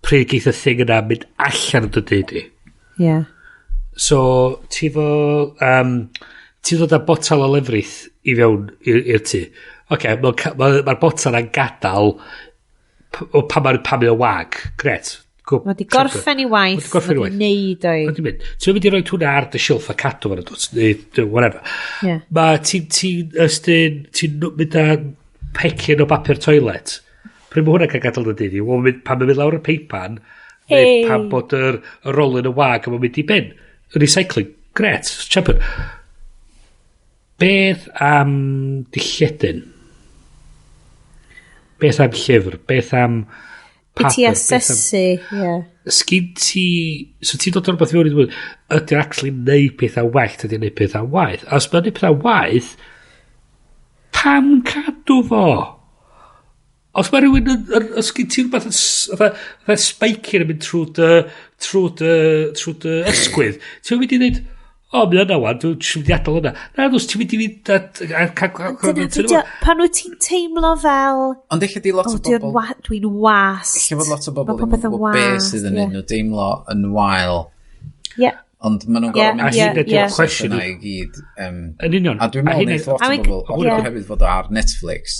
pryd geith y thing yna mynd allan o dy dŷ di? So, ti fo, ti ddod â botal o lefrith i fewn i'r tŷ. Oce, okay, mae'r ma botal yna'n gadael o pan mae o wag. Gret. Go, Mae di gorffen i waith, Mae mae di neud o'i. Mae di mynd. Ti'n mynd i roi hwnna ar dy silff a cadw fan neu whatever. Yeah. Mae ti'n ti, ystyn, ti'n mynd â pecyn o bapur toilet. Pryd mae hwnna'n cael gadael dy dydi? Wel, pan mae'n mynd lawr y peipan, neu Hey. pan bod yr, y rolyn y wag a mae'n mynd i bin. Recycling, gret, champion. Beth am dilledyn? Beth am llyfr? Beth am I papur? ti Beth am asesu, ie. Sgyn ti... So ti'n dod o'r rhywbeth fewn i ddweud, ydy'n actually neud pethau well, ydy'n neud pethau waeth. A os mae'n neud pethau waeth, pam cadw fo? Os mae rhywun yn... Os gen ti rhywbeth yn fatha spiker yn mynd trwy dy ysgwydd, ti'n mynd i ddweud, o, mi yna wan, dwi'n mynd i adael yna. Na, os ti'n mynd i fynd a Dyna be' 'di o, pan wyt ti'n teimlo fel, Ond eich di lot o, o dwi'n bobl... wa dwi'n wast. Lle fod lot o bobl Mae ddim yn popeth yn gwybod be wast. sydd yn ie. neud nhw deimlo yn wael. Ie. Ond maen nhw'n Ie, gorfod mynd ie, trwy'r ie. broses Cwestiwn yna i gyd. Yn union. A dwi'n A meddwl hynny- neith lot A o fi'n- bobl, ie. oherwydd fod o ar Netflix,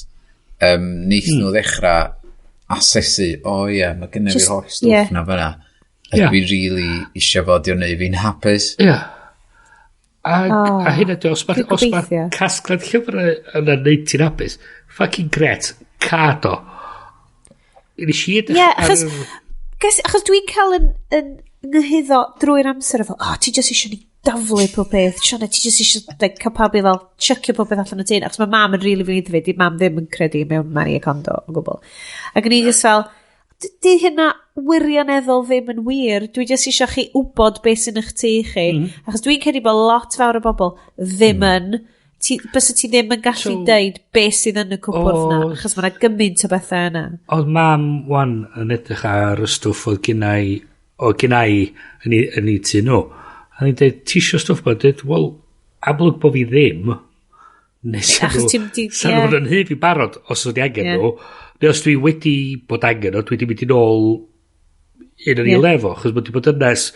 neith nhw ddechrau asesu, o ie, mae gynnu Just- fi'r holl stwff ie. na fyna. A Ie. dwi really eisiau fod i'n neud fi'n hapus. Ie. A, Oh, a hynna ydi, os mae'r dwi'n os ma gobeithio. casgliad llyfrau yna'n neud ti'n hapus, fucking gret, cadw. Nes i edrych Ie, ar achos, yr- achos dwi'n cael yn nghyhuddo drwy'r amser efo, o, ti jyst eisiau ni daflu pob peth, Siona, ti jyst eisiau like, cael pawb i fel chuckio pob peth allan o tŷ, achos mae mam yn rili really fi, di mam ddim yn credu mewn Marie Kondo o gwbl. Ac o'n i jyst fel, di hynna wirioneddol ddim yn wir, dwi jyst eisiau chi wybod beth sy'n eich tŷ chi, achos dwi'n credu bod lot fawr o bobl ddim yn, ti, bysa ti ddim yn gallu So- deud beth sydd yn y cwpwrdd na, Oedd- achos mae yna gymaint o bethau yna. Oedd mam wan yn edrych ar y stwff oedd gennai, oedd gennai yn ei tŷ nhw. A ni'n dweud, ti isio stwff ma? Dweud, wel, amlwg bo fi ddim. Nes Achos ti'n di- Sa'n nhw'n ie. yn hyf i barod os o'n i angen Ie. nhw. Neu os dwi wedi bod angen nhw, dwi wedi mynd yn ôl un yn ei lefo, achos mae wedi bod yna ers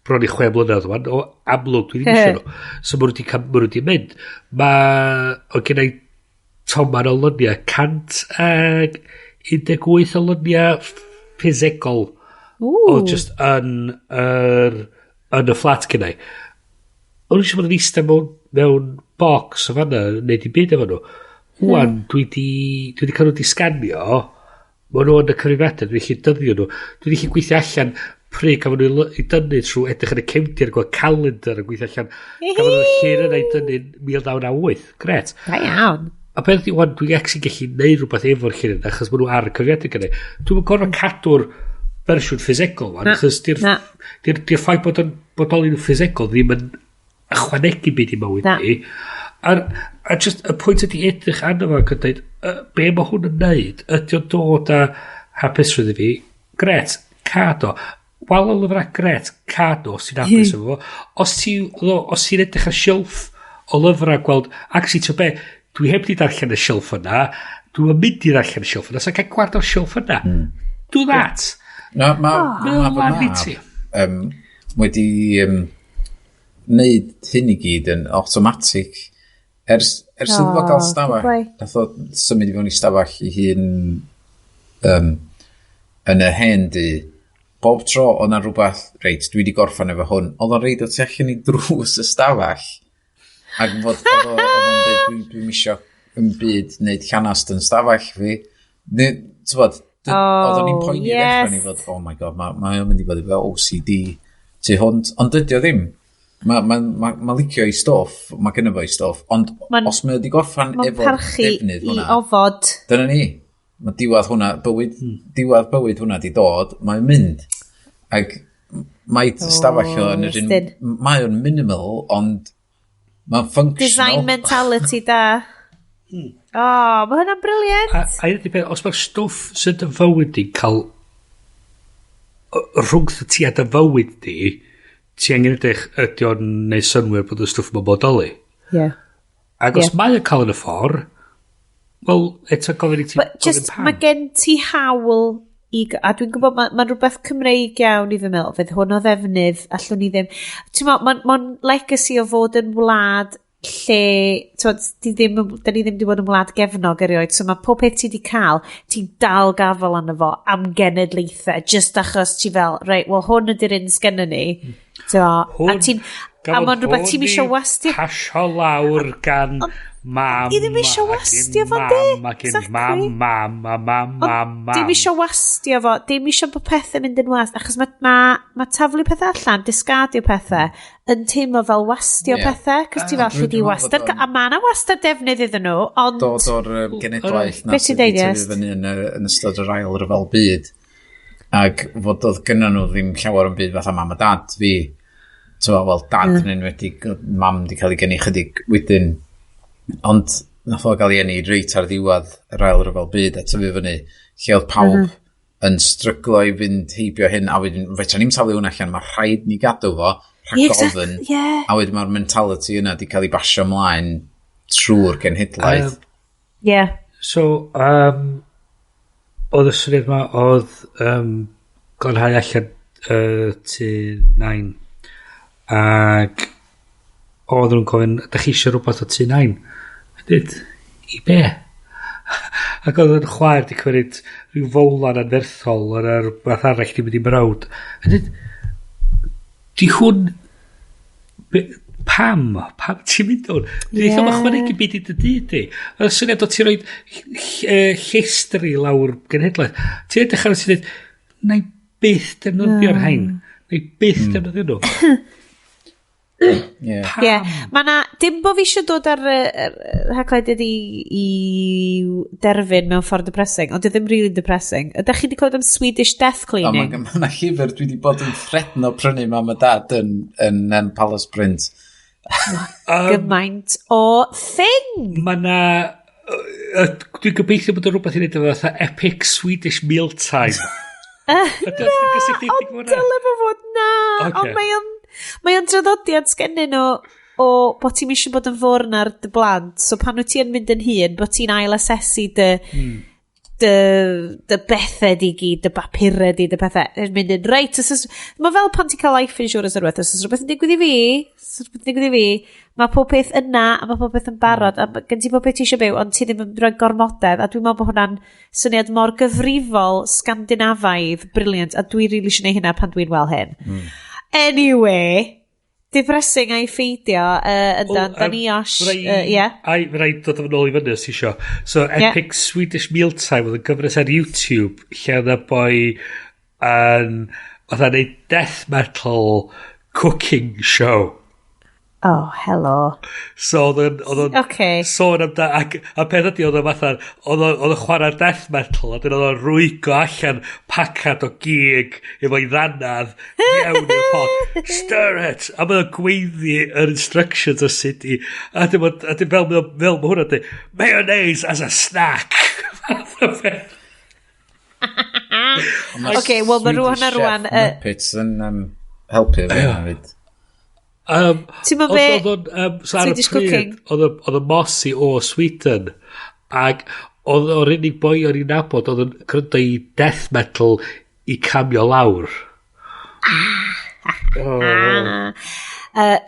bron i 6 blynedd wan, o amlwg dwi ddim eisiau nhw. So maen nhw wedi ma nhw wedi mynd. Mae, o gen i toman o lyniau, 118 o lyniau ffisegol Ww. oedd just yn, yr, yn y fflat gynnau. O'n i eisiau bod yn eistedd mewn box o fanna, neud i byd efo nhw. Wan, dwi di cael nhw di sganio, maen nhw yn y cyfrifiadur, dwi'n gallu dyddio nhw. Dwi'n gallu gweithio allan pryd gafon nhw i dynnu trwy edrych yn y cefndir, gweld calendar a gweithio allan. Gafon nhw'r llun yna i dynnu 1998. Gret. Da iawn. A beth ydi, wan, dwi'n actually gallu neud rhywbeth efo'r llun yna, achos maen nhw ar y cyfrifiadur gynnau. Dwi'n gorfod cadw'r fersiwn ffisegol, wan, Na, achos di'r na. di ffaith bod yn bodoli yn ffisegol ddim yn ychwanegu byd i mywyd Na. ni. A just y pwynt ydi edrych arno fo ac yn dweud, be mae hwn yn neud? Ydy o'n dod â hapusrwydd i fi? Gret, cadw. Wal o lyfrau, gret, cadw, os ti'n hapus efo fo. Os ti'n os ti'n edrych ar silff o lyfrau gweld, actually, ti'n be, dwi heb di darllen y silff yna, dwi'n mynd i ddarllen y silff yna, so cael gward o'r silff yna. Do that. Na, ma, Mae ma o'n fy lyfli mab ti. wedi wneud hyn i gyd yn automatic. Ers iddo fo gael Oh, stafell, good boy. nath o symud i fewn i stafell i hun yn y hen dŷ. Bob tro oedd na rhywbeth, reit, dwi wedi gorffan efo hwn, oedd o'n reid o tu allan i drws y stafell. Ac fod, oedd o'n dweud, dwi'n isio yn byd wneud llanast yn stafell fi. T'bod, Oh, oedd o'n i'n poeni i ddechrau ni yes. fod, oh my god, mae o'n mynd i fod efo OCD tu hwnt, ond dydy o ddim. Mae ma, ma, ma licio ei stwff, mae gynno fo ei stwff, ond os mae wedi gorffan Mae'n efo'r parchu defnydd i hwnna, ofod. dyna ni. Mae diwedd hwnna, bywyd, diwedd bywyd hwnna di dod, mae'n mynd. Ac mae stafell o yn yr un, Estyn. mae o'n minimal, ond mae'n functional. Design mentality da. Oh, mae hwnna'n brilliant. A un ydi peth, os mae'r stwff sydd yn fywyd di cael rhwngth ti a dy fywyd di, ti angen edrych ydy o'n neud synnwyr bod y stwff yma'n bodoli. Yeah. Ac os Ie. mae o'n cael yn y ffordd, wel, eto gofyn i ti But just, gofyn pam. mae gen ti hawl i... A dwi'n gwybod, mae'n ma rhywbeth Cymreig iawn i fy meddwl, fydd hwn o ddefnydd, allwn ni ddim. Ti'n meddwl, mae'n ma legacy o fod yn wlad lle, t'wod, di ddim, da ni ddim wedi bod yn wlad gefnog erioed, so mae pob peth ti wedi cael, ti'n dal gafel arno fo am genedlaethau, just achos ti fel, reit, wel hwn ydy'r un sgenna ni, t'mo, a ti'n, a mae'n rhywbeth ti'n isio wastio. Pasio lawr gan mam. I ddim isio wastio fo, di? Mam ac un mam, mam, a mam, mam, mam. Dim isio wastio fo, dim isio bod pethau mynd yn wast, achos mae ma, ma taflu pethau allan, discardio pethau, yn teimlo fel wastio pethau, cos ti fel lle di wastad, a mae yna wastad defnydd iddyn nhw, ond... Dod o'r genedlaeth na sydd wedi tyfu fyny yn ystod yr ail ryfel byd, ac fod oedd gynnon nhw ddim llawer o'n byd fatha mam a dad fi, wel, dad yn enwedig, mam di cael ei geni chydig wedyn, ond nath o gael ei eni reit ar ddiwedd yr ail ryfel byd a tyfu fyny, lle oedd pawb yn stryglo i fynd heibio hyn, a wedyn, fedra ni'm taflu hwnna allan, mae rhaid ni gadw fo, rhag ofn, a wedyn mae'r mentality yna di cael ei basio ymlaen trwy'r genhedlaeth. So, oedd y syniad yma, oedd glanhau allan tŷ nain, ac oedd nhw'n gofyn, ydych chi eisiau rhywbeth o tŷ nain? A dweud, i be? Ac oedd yn chwaer di cymryd rhyw fowlan anferthol yn yr rhywbeth arall di mynd i mrawd. A dweud, di hwn... Pam? Pam ti'n mynd o'n? Di ddim ychwanegu byd i dy dyd di. Y syniad o ti'n rhoi llestri lawr genhedlaeth. Ti'n edrych ar y sy'n dweud, na i byth defnyddio'r hain. Na i byth defnyddio nhw. Ie. Mae na, dim bo fi eisiau dod ar haglediad i derfyn mewn ffordd depressing, ond di ddim really depressing. Ydych chi wedi clywed am Swedish Death Cleaning? Mae yna llyfr dwi wedi bod yn threatno prynu mam a dad yn Palace Print. Gymaint o thing! Mae na... Dwi'n gobeithio bod yn rhywbeth i wneud efo fatha Epic Swedish Mealtime. Na, ond dyle fo fod na. Ond mae o'n draddodiad sgennyn nhw o bod ti'n eisiau bod yn fwrn ar dy blant, so pan wyt ti yn mynd yn hŷn, bod ti'n ail-asesu dy bethau di gyd, dy bapurau di, dy pethau, yn mynd yn reit. Mae fel pan ti'n cael life insurance ar rhywbeth, os oes rhywbeth yn digwydd i fi, os oes rhywbeth yn digwydd i fi, mae pob peth yna, a mae pob peth yn barod, a gen ti pob peth ti eisiau byw, ond ti ddim yn rhoi gormodedd, a dwi'n meddwl bod hwnna'n syniad mor gyfrifol, Scandinafaidd, brilliant, a dwi rili eisiau gwneud hynna pan dwi'n wel hyn. Anyway, depressing a'i ffeidio, yndan, da ni osh, ie. Ai, fe rai dod yn ôl i fyny os isio. So, Epic Swedish Mealtime oedd yn gyfres ar YouTube, lle oedd y boi yn, oedd yn neud death metal cooking show. Oh, hello. So oedd o'n sôn amda, ac a peth ydi oedd o'n fatha, oedd o'n chwarae'r death metal, a dyn oedd o'n rwygo allan pacad o gig efo'i ddanadd mewn i'r pot. Stir it! A mae o'n gweiddi yr instructions o sut i, a dim fel mae hwnna di, mayonnaise as a snack! Fath o beth. Okay, wel mae rwan a rwan... Muppets yn helpu fi hefyd. Ti'n meddwl be? Swedish cooking. Oedd y Mossy o Sweden, ac oedd o'r unig boi o'n i'n nabod oedd yn gwrando i death metal i camio lawr.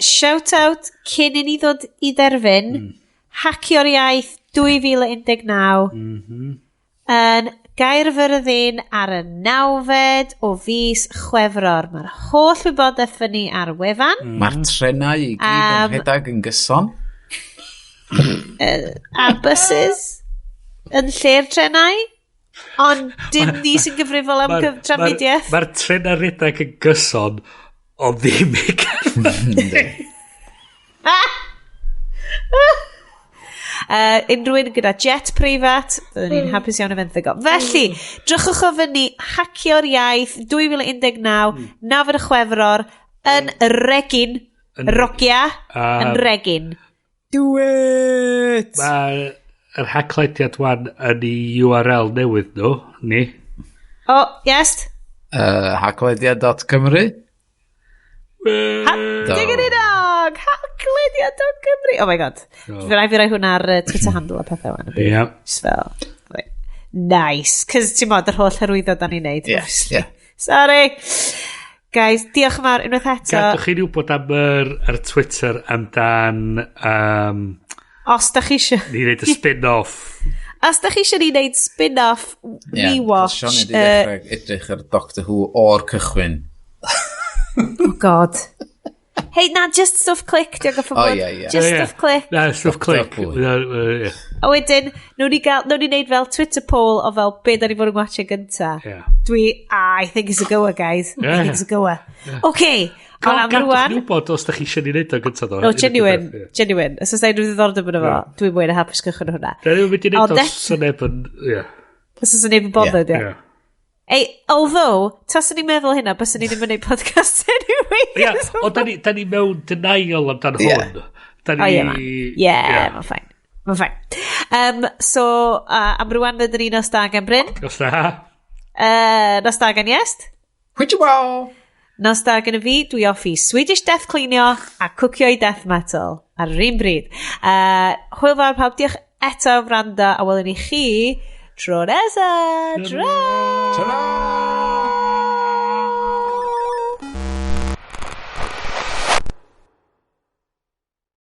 Shout out cyn i ni ddod i dderfyn, Hacio'r Iaith 2019 yn Gaerfyrddin ar y 9fed o fis Chwefror. Mae'r holl wybodaeth fyny ar wefan. Mae'r trenau i gyd yn rhedeg yn gyson. A buses yn lle'r trenau. Ond dim ni sy'n gyfrifol am trafnidiaeth. Mae'r trenau rhedeg yn gyson, ond ddim i Gaerfyrddin. Unrhyw un gyda jet preifat, byddwn ni'n hapus iawn i fenthyg o. Felly, drychwch o fyny Hacio'r Iaith 2019, 9 Chwefror, yn Regin, Rogia, yn Regin. Do it! Mae'r haclediad wan yn ei URL newydd nhw, ni. Oh, yes. Haclediad.cymru. Diggity dog! Haclediad.cymru. Oh my god. Fe rai fi roi hwnna ar Twitter handle a pethau wan. Ie. Just fel, nice. Cos ti'n modd, yr holl hyrwyddo da ni'n neud. Yes, yeah. Sorry. Guys, diolch yn fawr unwaith eto. Gadwch chi wybod am yr, ar Twitter amdan Os da chi eisiau ni wneud y spin-off. Os da chi eisiau ni wneud spin-off rewatch. Ie, Sioned i ddechrau edrych ar Doctor Who o'r cychwyn. Oh God. Hey, na, just stuff Click, diolch yn Oh, ie. Just Ie. stuff Click. Na, stuff Click. Doctor Who. Ie. A wedyn, nhw'n ni wneud fel Twitter poll o fel be da ni fod yn watchio gynta. Dwi, ah, I think it's a goer, guys. I think it's a goer. Okay, ond am Gadwch rwan ni wybod os da chi eisiau ni wneud o gyntaf ddo. No, genuine, genuine. Os oes unrhyw ddiddordeb yn efo, dwi'n mwy na hapus cychwyn hwnna. Da ni'n mynd i wneud Ond os sy'n neb yn. Ie. Os oes neb yn bothered, ie. Ie. Ei, although, taswn ni'n meddwl hynna, byswn ni ddim yn gwneud podcast anyway. Ie, ond da ni mewn denial amdan hwn. Da ni O, ie, man. Ie, mae'n fine. Mae'n fine. So, am rwan fydd yr un nos da gan Bryn. Os da. Nos da gan Iest. Which wow! Nos da gan y fi, dwi off i Swedish Death Cleanio a cwcio i Death Metal ar yr un bryd. Hwyl fawr pawb, diolch eto am wrando a welwn ni chi tro nesa. Tra! Ta-ra!